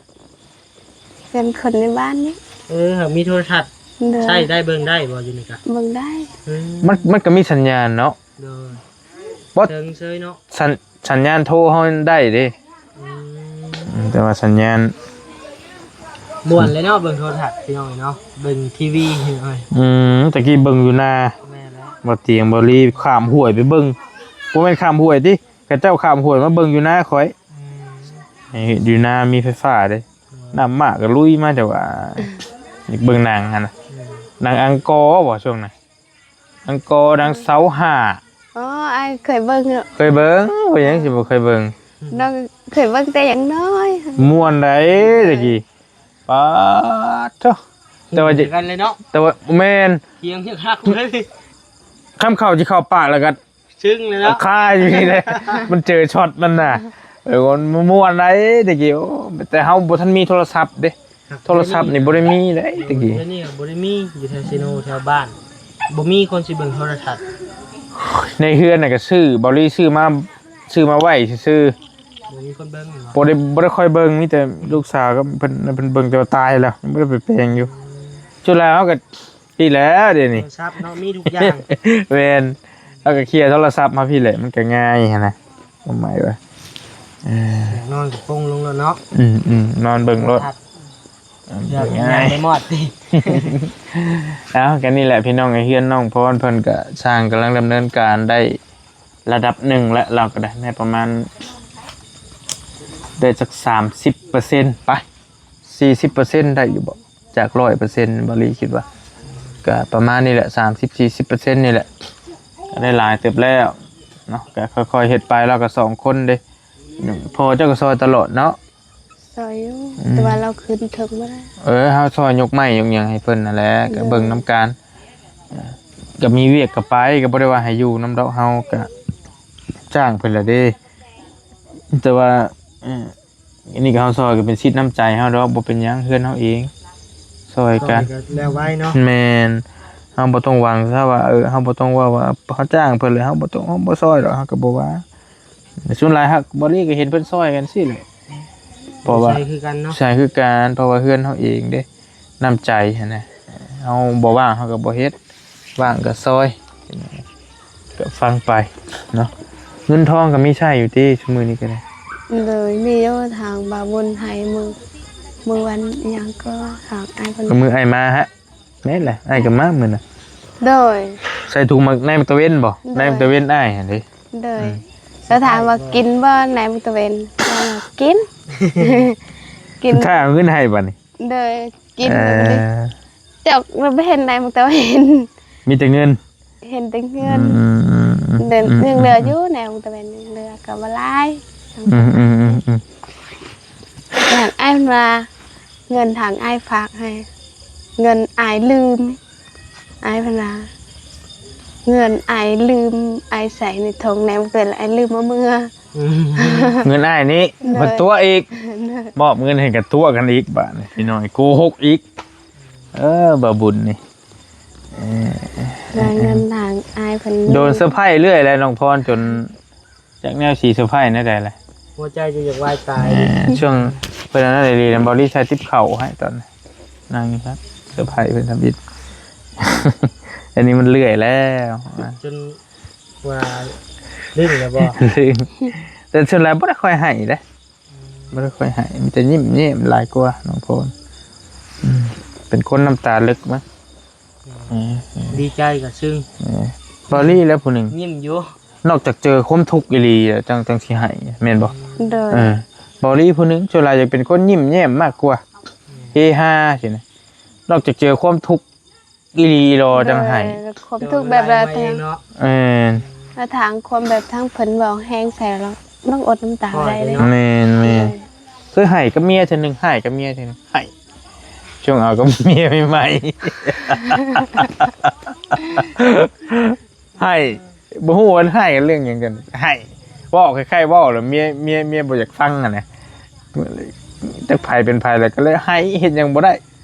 ເຮືອນຄົນໃນບ້ານນີ້. ເອີ ຫາກມີໂທລະທັດ ໂດຍ ໃຊ້ໄດ້ ເບິ່ງໄດ້ບໍ່ຢູ່ນີ້ກະ? ເບິ່ງໄດ້. ອືມ ມັນ ມັນກໍມີສັນຍານເນາະ. ໂດຍ ບໍ່ ເຖິງເຊີຍເນາະ ສັນ ສັນຍານໂທເຮົາໄດ້ເດ້. ອືມ ອືມ ແຕ່ວ່າສັນຍານ ມ່ວນເລີຍເນາະ ເບິ່ງໂທລະທັດພີ່ນ້ອງເນາະ ເບິ່ງທີວີພີ່ນ້ອງ. ອືມ ຕະກີ້ເບິ່ງຢູ່ນາ ແມ່ນແລ້ວ ບໍ່ຕຽງບໍ່ລີຂ້າມຫ້ວຍໄປເບິ່ງ ບໍ່ແມ່ນຂ້າມຫ້ວຍຕິ ເຂົາເຈົ້າຂ້າມຫ້ວຍມາເບິ່ງຢູ່ນາຂ້ອຍ. ອືມ ໃຫ້ເຮັດຢູ່ນາມີໄຟຟ້າເດ້. ອືມ ນ້ຳໝາກກໍລຸຍມາ ແຕ່ວ່າ ອືມ ຢາກເບິ່ງໜັງຫັ້ນນະ. ອືມ ໜັງອັງກໍບໍ່ຊ່ວງນັ້ນ? ອັງກໍ ໜັງຊາວຫ້າ. ອໍ ອ້າຍເຄີຍເບິ່ງເນາະ. ເຄີຍເບິ່ງ? ເປັນຫຍັງຊິບໍ່ເຄີຍເບິ່ງ? ນ້ອງເຄີຍເບິ່ງແຕ່ຍັງນ້ອຍ. ມ່ວນໃດ໋ ຕະກີ້ ປາດໂທ້. ແຕ່ວ່າ ຄືກັນເລີຍເນາະ. ແຕ່ວ່າ ແມ່ນ ທຽງຍັງຄັກເລີຍ ຄຳເຂົ້າຊິເຂົ້າປາກແລ້ວກໍ ຊຶ້ງເລີຍເນາະ ຄາຢູ່ນີ້ແຫຼະ ມັນເຈີຊັອດມັນນະ. ເອີ ມັນມ່ວນໃດ໋ ແຕ່ກີ້ ໂອ້ ແຕ່ເຮົາບໍ່ທັນມີໂທລະສັບເດ້. ໂທລະສັບນີ້ບໍ່ໄດ້ມີໃດ໋ ແຕ່ກີ້ ດຽວນີ້ກໍບໍ່ໄດ້ມີ ຢູ່ແຖວເຊໂນ ແຖວບ້ານ ບໍ່ມີຄົນຊິເບິ່ງໂທລະທັດ. ໃນເຮືອນນະກໍຊື້ ເບົາລີຊື້ມາ ຊື້ມາໄວ້ຊື່ໆ ບໍ່ມີຄົນເບິ່ງແມ່ນບໍ່? ບໍ່ໄດ້ ບໍ່ໄດ້ຄ່ອຍເບິ່ງ ມີແຕ່ລູກສາວກັບເພິ່ນ ເພິ່ນເບິ່ງ ແຕ່ວ່າຕາຍແລ້ວ ຍັງບໍ່ໄດ້ໄປແປງຢູ່. ອືມ ສຸດແລ້ວເຮົາກໍ ນີ້ແຫຼະດຽວນີ້ ໂທລະສັບເນາະ ມີທຸກຢ່າງ. ແມ່ນ ເຮົາກໍເຄຍໂທລະສັບມາພີ້ແຫຼະ ມັນກໍງ່າຍຫັ້ນນະ ຄວາມໝາຍວ່າ ເອີ ຢາກນອນກໍປົງລົງໂລດເນາະ. ອືມໆ ນອນເບິ່ງໂລດ ໂທລະທັດ ເອີ ເບິ່ງງ່າຍ ໄດ້ໝົດຕິ. ເອົາ ກໍນີ້ແຫຼະພີ່ນ້ອງເອີຍ ເຮືອນນ້ອງພອນເພິ່ນກໍຊ່າງກຳລັງດຳເນີນການໄດ້ລະດັບໜຶ່ງແລ້ວ ລາວກໍໄດ້ ໄດ້ປະມານ ໄດ້ຈັກສາມສິບເປີເຊັນ ໄປ ສີ່ສິບເປີເຊັນໄດ້ຢູ່ບໍ່? ຈາກຮ້ອຍເປີເຊັນ ເບົາລີຄິດວ່າ ກະປະມານນີ້ແຫຼະ ສາມສິບ ສີ່ສິບເປີເຊັນນີ້ແຫຼະ ກະໄດ້ຫຼາຍເຕີບແລ້ວເນາະ. ກະຄ່ອຍໆເຮັດໄປ ລາວກະສອງຄົນເດ້ ພໍ່ເຈົ້າກະຊ່ອຍຕະຫຼອດເນາະ. ຊ່ອຍຢູ່ ອືມ ແຕ່ວ່າລາວຂຶ້ນເທິງບໍ່ໄດ້. ເອີ ເຮົາຊ່ອຍຍົກໄມ້ຍົກຫຍັງໃຫ້ເພິ່ນຫັ້ນແຫຼະ ກະເບິ່ງນຳກັນ ກະມີວຽກກະໄປ ກະບໍ່ໄດ້ວ່າໃຫ້ຢູ່ນຳດອກ ເຮົາກະຈ້າງເພິ່ນລະເດ້ ແຕ່ວ່າ ເອີ ອັນນີ້ກໍເຮົາຊ່ອຍກໍເປັນສິດນ້ຳໃຈເຮົາດອກ ບໍ່ເປັນຫຍັງ ເຮືອນເຮົາເອງ ຊ່ອຍກັນ ຊ່ອຍກໍແລ້ວໄວເນາະ. ແມ່ນ ເຮົາບໍ່ຕ້ອງຫວັງຊະວ່າ ເອີ ເຮົາບໍ່ຕ້ອງເວົ້າວ່າເຮົາຈ້າງເພິ່ນເລີຍ ເຮົາບໍ່ຕ້ອງ ເຮົາບໍ່ຊ່ອຍດອກ ເຮົາກໍບໍ່ວ່າ. ສ່ວນຫຼາຍຫາກບໍ່ດີກໍເຫັນເພິ່ນຊ່ອຍກັນຊີ້ແຫຼະ ເພາະວ່າໃຊ້ຄືກັນເນາະ ໃຊ້ຄືກັນ ເພາະວ່າເຮືອນເຮົາເອງເດ້ ນ້ຳໃຈຫັ້ນນະ ເຮົາບໍ່ວ່າງເຮົາກໍບໍ່ເຮັດ ວ່າງກໍຊ່ອຍ ກໍຟັງໄປເນາະ. ເງິນທອງກໍມີໃຊ້ຢູ່ຕິ ຊຸມື້ນີ້ກໍໄດ້? ໂດຍ ມີຢູ່ ທາງບ່າວບຸນໃຫ້ມື້ ມື້ວັນຫຍັງກໍ ທາງອ້າຍເພິ່ນ ກໍມື້ອ້າຍມາຫະ ແມ່ນແຫຼະ ອ້າຍກໍມາມື້ນັ້ນ. ໂດຍ ໃສ່ຖົງໝາກ ໃນໝາກຕາເວັນບໍ່? ໂດຍ ໃນໝາກຕາເວັນອ້າຍຫັ້ນເດ້. ໂດຍ ອືມ ແລ້ວຖາມວ່າກິນບໍ່ໃນໝາກຕາເວັນ? ກິນ ກິນ ຖ້າເອົາເງິນໃຫ້ບັດນີ້. ໂດຍ ກິນ ເອີ ແລ້ວບໍ່ເຫັນໃນໝາກຕາເວັນ ມີແຕ່ເງິນ ເຫັນແຕ່ເງິນ. ອືມ ອືມ ອືມ ເດີນ ອືມ ຍັງເຫຼືອຢູ່ ອືມ ແນວຕາເວັນຍັງເຫຼືອກໍບໍ່ຫຼາຍ. ອືມ ອືມ ອືມ ອືມ ທາງອ້າຍເພິ່ນວ່າ ເງິນທາງອ້າຍຝາກໃຫ້ ເງິນອ້າຍລືມ ອ້າຍເພິ່ນວ່າ ເງິນອ້າຍລືມ ອ້າຍໃສ່ໃນຖົງ ແນວເກີນ ອ້າຍລືມເອົາເມືອ. ອືມ ເງິນອ້າຍນີ້ ໂດຍ ເພິ່ນຕົວະອີກ ໂດຍ ມອບເງິນໃຫ້ກໍຕົວະກັນອີກ ບາດນີ້ພີ່ນ້ອງ ໂກຫົກອີກ. ເອີ ບ່າວບຸນນີ້ ເອີ ຫາເງິນທາງອ້າຍເພິ່ນ ໂດນເຊີໄພເລື້ອຍແຫຼະນ້ອງພອນ ຈົນຈັກແນວຊິເຊີໄພແນວໃດແຫຼະ ຫົວໃຈຈະຢາກວາຍຕາຍ. ເອີ ຊ່ວງເພິ່ນອັນນັ້ນອີ່ຫຼີນະ ບໍລິໃສ່ຕິບເຂົ້າໃຫ້ຕອນນັ້ນ ນັ່ງຢູ່ຊັ້ນ ເຊີໄພເພິ່ນທຳອິດ. ອັນນີ້ມັນເລື້ອຍແລ້ວ ຈົນວ່າລຶ້ງແລ້ວບໍ່? ລຶ້ງ ແຕ່ສ່ວນຫຼາຍບໍ່ໄດ້ຄ່ອຍໄຫ້ເດ້. ບໍ່ໄດ້ຄ່ອຍໄຫ້ ມີແຕ່ຍິ້ມແຍ້ມຫຼາຍກວ່ານ້ອງໂພນ. ອືມ ເປັນຄົນນ້ຳຕາເລິກມັ້ງ. ເອີ ເອີ ດີໃຈກໍຊຶ້ງ. ເອີ ບາວລີແລ້ວຜູ້ໜຶ່ງ ຍິ້ມຢູ່ ນອກຈາກເຈີຄວາມທຸກອີ່ຫຼີແລ້ວ ຈັ່ງ ຈັ່ງຊິໄຫ້ ແມ່ນບໍ່? ໂດຍ ເອີ ບາວລີຜູ້ໜຶ່ງ ສ່ວນຫຼາຍຈະເປັນຄົນຍິ້ມແຍ້ມມາກກວ່າ ເຮຮາຊີ້ນະ ນອກຈາກເຈີຄວາມທຸກ ອີ່ຫຼີອີ່ຫຼໍຈັ່ງໄຫ້. ໂດຍ ຄວາມທຸກແບບລະທາງ ເອີ ລະທາງຄວາມແບບທາງເພິ່ນເວົ້າແຮງໃສ່ລະ ນ້ອງອົດນ້ຳຕາບໍ່ໄດ້ເລີຍ. ແມ່ນໆ ໂດຍ ເຄີຍໄຫ້ກັບເມຍເທື່ອໜຶ່ງ ໄຫ້ກັບເມຍເທື່ອໜຶ່ງ ໄຫ້ ຊ່ວງເອົາກັບເມຍໃໝ່ໆ ໄຫ້ ບໍ່ຮູ້ວ່າໄຫ້ເລື່ອງຫຍັງກັນ ໄຫ້ ເວົ້າຄ້າຍໆ ເວົ້າແລ້ວເມຍ ເມຍ ເມຍບໍ່ຢາກຟັງຫັ້ນນະ ຈັກໃຜເປັນໃຜແລ້ວກໍເລີຍໄຫ້ ເຮັດຫຍັງບໍ່ໄດ້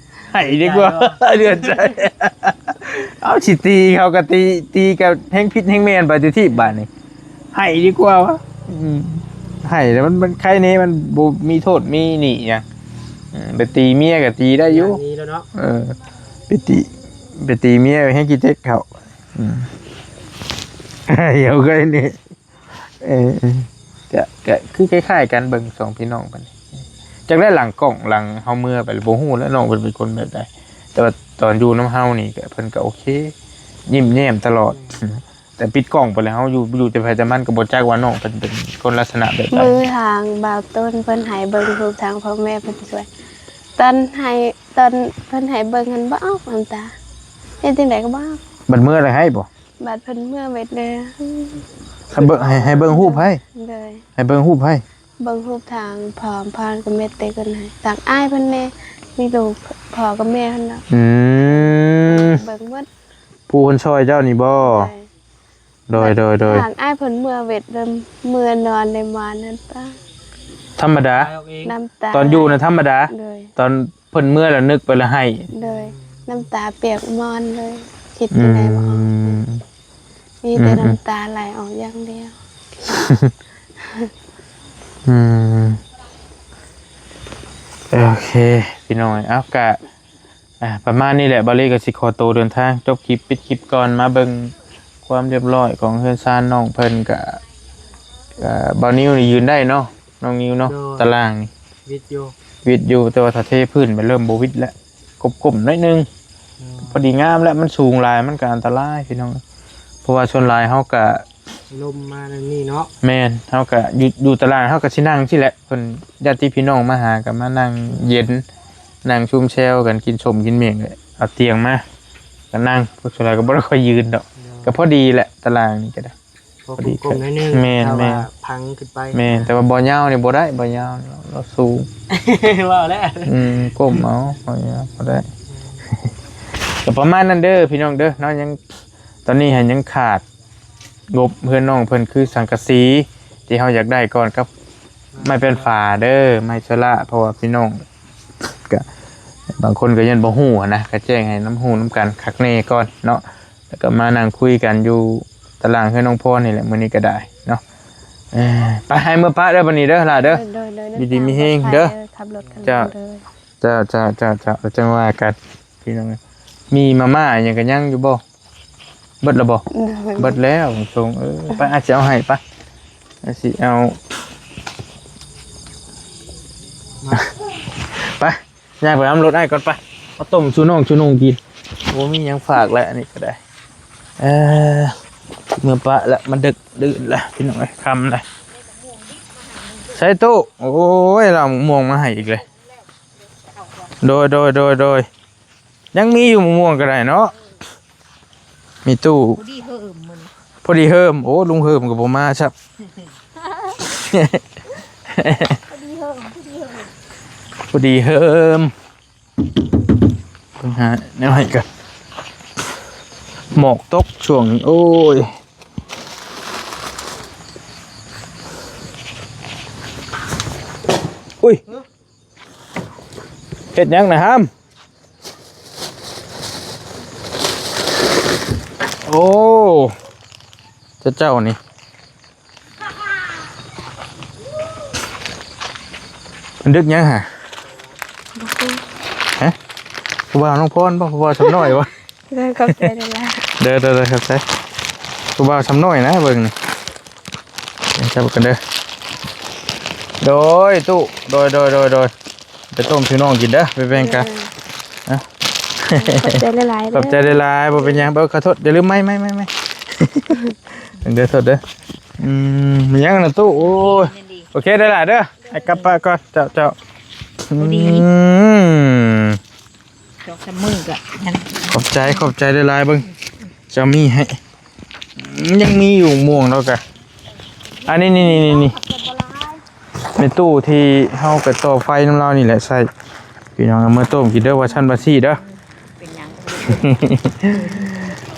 ໄຫ້ດີກວ່າ ເດືອດໃຈ ເອົາ ຊິຕີເຂົາກໍຕີ ຕີກໍແຮງຜິດແຮງແມ່ນໄປຕິ ບາດນີ້ ໄຫ້ດີກວ່າວະ. ອືມ ໄຫ້ແລ້ວມັນ ມັນໄຄແດ່ ມັນບໍ່ມີໂທດມີໜີ້ຫຍັງ. ເອີ ໄປຕີເມຍກໍຕີໄດ້ຢູ່ ເອີ ໄປຕີ ໄປຕີເມຍແຮງຂີ້ເຕັກເຂົາ. ອືມ ເອົາໄກນີ້ ເອີ ກະ ກະຄືຄ້າຍໆກັນ ເບິ່ງສອງພີ່ນ້ອງກັນ ຈັກໄດ້ຫຼັງກ້ອງ ຫຼັງເຮົາເມືອໄປແລ້ວບໍ່ຮູ້ແລ້ວ ນ້ອງເພິ່ນເປັນຄົນແບບໃດ ແຕ່ວ່າຕອນຢູ່ນຳເຮົານີ້ກະ ເພິ່ນກະໂອເຄ ຍິ້ມແຍ້ມຕະຫຼອດ. ແຕ່ປິດກ້ອງໄປແລ້ວ ເຮົາຢູ່ ຢູ່ແຕ່ໃຜແຕ່ມັນ ກະບໍ່ຈັກວ່ານ້ອງເພິ່ນເປັນຄົນລັກສະນະແບບໃດ. ມື້ທາງບ່າວຕົ້ນເພິ່ນໃຫ້ເບິ່ງຮູບທາງພໍ່ແມ່ເພິ່ນຊ່ວຍ ຕອນໃຫ້ ຕອນເພິ່ນໃຫ້ເບິ່ງຫັ້ນບໍ່ອອກນ້ຳຕາ ເຮັດຈັ່ງໃດກໍບໍ່ອອກ. ບັດເມືອແລ້ວໃຫ້ບໍ່? ບາດເພິ່ນເມືອເບິດເລີຍ. ໃຫ້ເບິ່ງ ໃຫ້ ໃຫ້ເບິ່ງຮູບໃຜ? ໂດຍ ໃຫ້ເບິ່ງຮູບໃຜ? ເບິ່ງຮູບທາງພໍ່ ພໍ່ກັບແມ່ເຕັກເພິ່ນໃຫ້ ທາງອ້າຍເພິ່ນແດ່ ມີຮູບພໍ່ກັບແມ່ເພິ່ນເນາະ. ອືມ ເບິ່ງໝົດ. ຜູ້ເພິ່ນຊ່ອຍເຈົ້ານີ້ບໍ່? ໂດຍ ໂດຍ ໂດຍ ໂດຍ ທາງອ້າຍເພິ່ນເມືອເວດ ເລີ່ມເມືອນອນໃນໝອນນັ້ນປະ ທຳມະດາ ນ້ຳຕາ ຕອນຢູ່ນະທຳມະດາ. ໂດຍ ຕອນ ເພິ່ນເມືອແລ້ວນຶກໄປແລ້ວໄຫ້. ໂດຍ ນ້ຳຕາປຽກໝອນເລີຍ ຄິດຈັ່ງໃດບໍ່ອອກ. ອືມ ມີແຕ່ ອືມ ນ້ຳຕາໄຫຼອອກຢ່າງດຽວ. ອືມ ໂອເຄ ພີ່ນ້ອງ ເອົາ ກະ ອ່າ ປະມານນີ້ແຫຼະ ບ່າວລີກໍຊິຂໍໂຕເດີນທາງ ຈົບຄລິບ ປິດຄລິບກ່ອນ ມາເບິ່ງຄວາມລຽບຮ້ອຍຂອງເຮືອນຊານນ້ອງເພິ່ນ ກະ ກະບ່າວນິວນີ້ຢືນໄດ້ເນາະ ນ້ອງນິວເນາະ. ໂດຍ ຕາລ່າງນີ້ ວິດຢູ່ ວິດຢູ່ ແຕ່ວ່າຖ້າເທພື້ນມັນເລີ່ມບໍ່ວິດແລ້ວ ກົ້ມໆໜ້ອຍໜຶ່ງ. ໂດຍ ພໍດີງາມແລ້ວ ມັນສູງຫຼາຍມັນກະອັນຕະລາຍພີ່ນ້ອງ ເພາະວ່າສ່ວນຫຼາຍເຮົາກະ ລົມມາແນວນີ້ເນາະ. ແມ່ນ ເຮົາກະຢູ່ ຢູ່ຕາລ່າງ ເຮົາກະຊິນັ່ງຊີ້ແຫຼະ ເພິ່ນ ຍາດຕິພີ່ນ້ອງມາຫາກະມານັ່ງເຢັນ ນັ່ງຊຸມແຊວກັນ ກິນສົ້ມກິນໝ້ຽງ ເອົາຕຽງມາກະນັ່ງ. ພວກສ່ວນຫຼາຍກະບໍ່ໄດ້ຄ່ອຍຢືນດອກ. ໂດຍ ກະພໍດີແຫຼະ ຕາລ່າງນີ້ກະໄດ້ ພໍດີ ກົ້ມໆໜ້ອຍໜຶ່ງ. ແມ່ນໆ ຖ້າວ່າພັງຂຶ້ນໄປ. ແມ່ນ ແຕ່ວ່າບໍ່ຍາວນີ້ບໍ່ໄດ້ ບໍ່ຍາວນີ້ລາວສູງ. ເວົ້າແລ້ວ ອືມ ກົ້ມເອົາ ບໍ່ຍາວບໍ່ໄດ້. ກະປະມານນັ້ນເດີພີ່ນ້ອງເດີເນາະ ຍັງ ຕອນນີ້ຫັ້ນຍັງຂາດງົບເຮືອນນ້ອງເພິ່ນ ຄືສັງກະສີທີ່ເຮົາຢາກໄດ້ກ່ອນກັບໄມ້ແປ້ນຝາເດີ ໄມ້ໂຊລາ ເພາະວ່າພີ່ນ້ອງກະບາງຄົນກະຍັງບໍ່ຮູ້ຫັ້ນນະ ກະແຈ້ງໃຫ້ນຳຮູ້ນຳກັນຄັກແນ່ກ່ອນເນາະ ແລ້ວກະມານັ່ງຄຸຍກັນຢູ່ຕາລ່າງເຮືອນນ້ອງພອນນີ້ແຫຼະ ມື້ນີ້ກະໄດ້ເນາະ. ເອີ ໄປ ໃຫ້ເມືອປະເດີ ບັດນີ້ເດີຫຼ້າເດີ. ໂດຍໆ ຢູ່ດີມີແຮງເດີ ຂັບລົດກັນເດີ. ເຈົ້າ ເຈົ້າ ເຈົ້າ ເຈົ້າ ເຈົ້າ ຈັ່ງວ່າກັນ ພີ່ນ້ອງເອີຍ ມີມາມ່າຫຍັງກະຍັງຢູ່ບໍ່? ເບິດແລ້ວບໍ່? ໂດຍ ເບິດແລ້ວ ສົ່ງ ເອີ ໄປ ອາດຊິເອົາໃຫ້ ໄປ ອາດຊິເອົາ ໄປ ຍ່າງໄປນຳລົດອ້າຍກ່ອນ ໄປ ເອົາຕົ້ມສູ່ນ້ອງສູ່ນຸ່ງກິນ. ບໍ່ມີຫຍັງຝາກແລ້ວ ອັນນີ້ກະໄດ້ ເອີ ເມືອປະລະ ມັນດຶກດື່ນລະ ພີ່ນ້ອງເອີຍ ຄ່ຳລະ. ໃສ່ຕູ້ ໂອ້ຍ ລາວໝາກມ່ວງມາໃຫ້ອີກເລີຍ. ໂດຍ ໂດຍ ໂດຍ ໂດຍ ຍັງມີຢູ່ ໝາກມ່ວງກະໄດ້ເນາະ ມີຕູ້ ພໍດີເຮີມມື້ນີ້ ພໍດີເຮີມ. ໂອ້ ລຸງເຮີມກະບໍ່ມາຊ້ຳ ພໍດີເຮີມ ພໍດີເຮີມ ພໍດີເຮີມ. ເບິ່ງຫາແນວໃຫ້ກັນ ໝອກຕົກຊ່ວງນີ້ ໂອ້ຍ ອຸ້ຍ. ເຮັດຫຍັງນະຫາມ? ໂອ້ ເຈົ້າ ເຈົ້ານີ້ ມັນດຶກຫຍັງຫະ? ຮະ? ຜູ້ບ່າວນ້ອງພອນບໍ່? ຜູ້ບ່າວຊຳນ້ອຍບໍ່? ໂດຍ ຂອບໃຈຫຼາຍໆ ເດີໆໆ ຂອບໃຈ. ຜູ້ບ່າວຊຳນ້ອຍນະ ເບິ່ງນີ້ ຈັບກັນເດີ. ໂດຍ ຕູ້ ໂດຍໆ ໄປຕົ້ມສູ່ນ້ອງກິນເດີ ໄປແບ່ງກັນ. ເອີ ນະ ຂອບໃຈຫຼາຍໆ ເດີ ຂອບໃຈຫຼາຍໆ ບໍ່ເປັນຫຍັງ. ເບິ່ງ ຂໍໂທດ ຢ່າລືມໄມ້ໆໆໆ ເດີ ໂທດເດີ. ອືມ ມີຫຍັງນະຕູ້? ໂອ້ຍ ໂອເຄ ໄດ້ຫຼາຍເດີ ໃຫ້ກັບປະກ່ອນ ເຈົ້າ ເຈົ້າ. ບໍ່ດີ ອືມ ສອງສາມມື້ກໍຍັງ ຂອບໃຈ ຂອບໃຈຫຼາຍໆ. ເບິ່ງ ຈະມີໃຫ້ ຍັງມີຢູ່ມ່ວງແລ້ວກະ ອັນນີ້ ນີ້ ນີ້ ນີ້ ໃນຕູ້ທີ່ເຮົາໄປຕໍ່ໄຟນຳລາວນີ້ແຫຼະ ໃສ່ ພີ່ນ້ອງເອົາມາຕົ້ມກິນເດີ ວ່າຊັ້ນວ່າຊີ້ເດີ. ເປັນຫຍັງ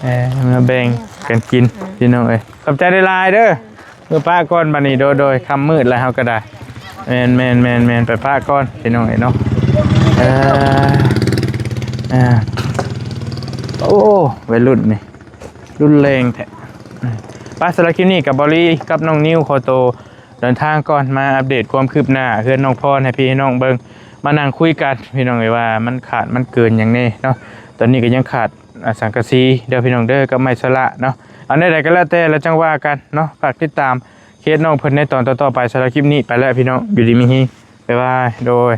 ເອີ ມາແບ່ງກັນກິນ ພີ່ນ້ອງເອີຍ. ຂອບໃຈຫຼາຍໆເດີ. ເອີ ປະກ່ອນບັດນີ້ ໂດຍໆ ຄ່ຳມືດແລ້ວເຮົາກໍໄດ້. ແມ່ນໆໆໆ ໄປປະກ່ອນ ພີ່ນ້ອງເອີຍເນາະ. ເອີ ເອີ ໂອ້ ໄວລຸ້ນນີ້ ຮຸນແຮງແທ້. ອືມ ໄປ ສຳລັບຄລິບນີ້ກໍ ເບົາລີກັບນ້ອງນິວ ຂໍໂຕເດີນທາງກ່ອນ ມາອັບເດດຄວາມຄືບໜ້າເຮືອນນ້ອງພອນໃຫ້ພີ່ໃຫ້ນ້ອງເບິ່ງ ມານັ່ງຄຸຍກັນ ພີ່ນ້ອງເອີຍ ວ່າມັນຂາດມັນເກີນຫຍັງແດ່ເນາະ. ຕອນນີ້ກໍຍັງຂາດ ອາ ສັງກະສີເດີ ພີ່ນ້ອງເດີ ກັບໄມ້ສະຫຼະເນາະ. ອັນໃດໆກໍແລ້ວແຕ່ ແລ້ວຈັ່ງວ່າກັນເນາະ. ຝາກຕິດຕາມເຄສນ້ອງເພິ່ນໃນຕອນຕໍ່ໆໄປ. ສຳລັບຄລິບນີ້ໄປແລ້ວ ພີ່ນ້ອງ ຢູ່ດີມີແຮງ ບາຍບາຍ ໂດຍ.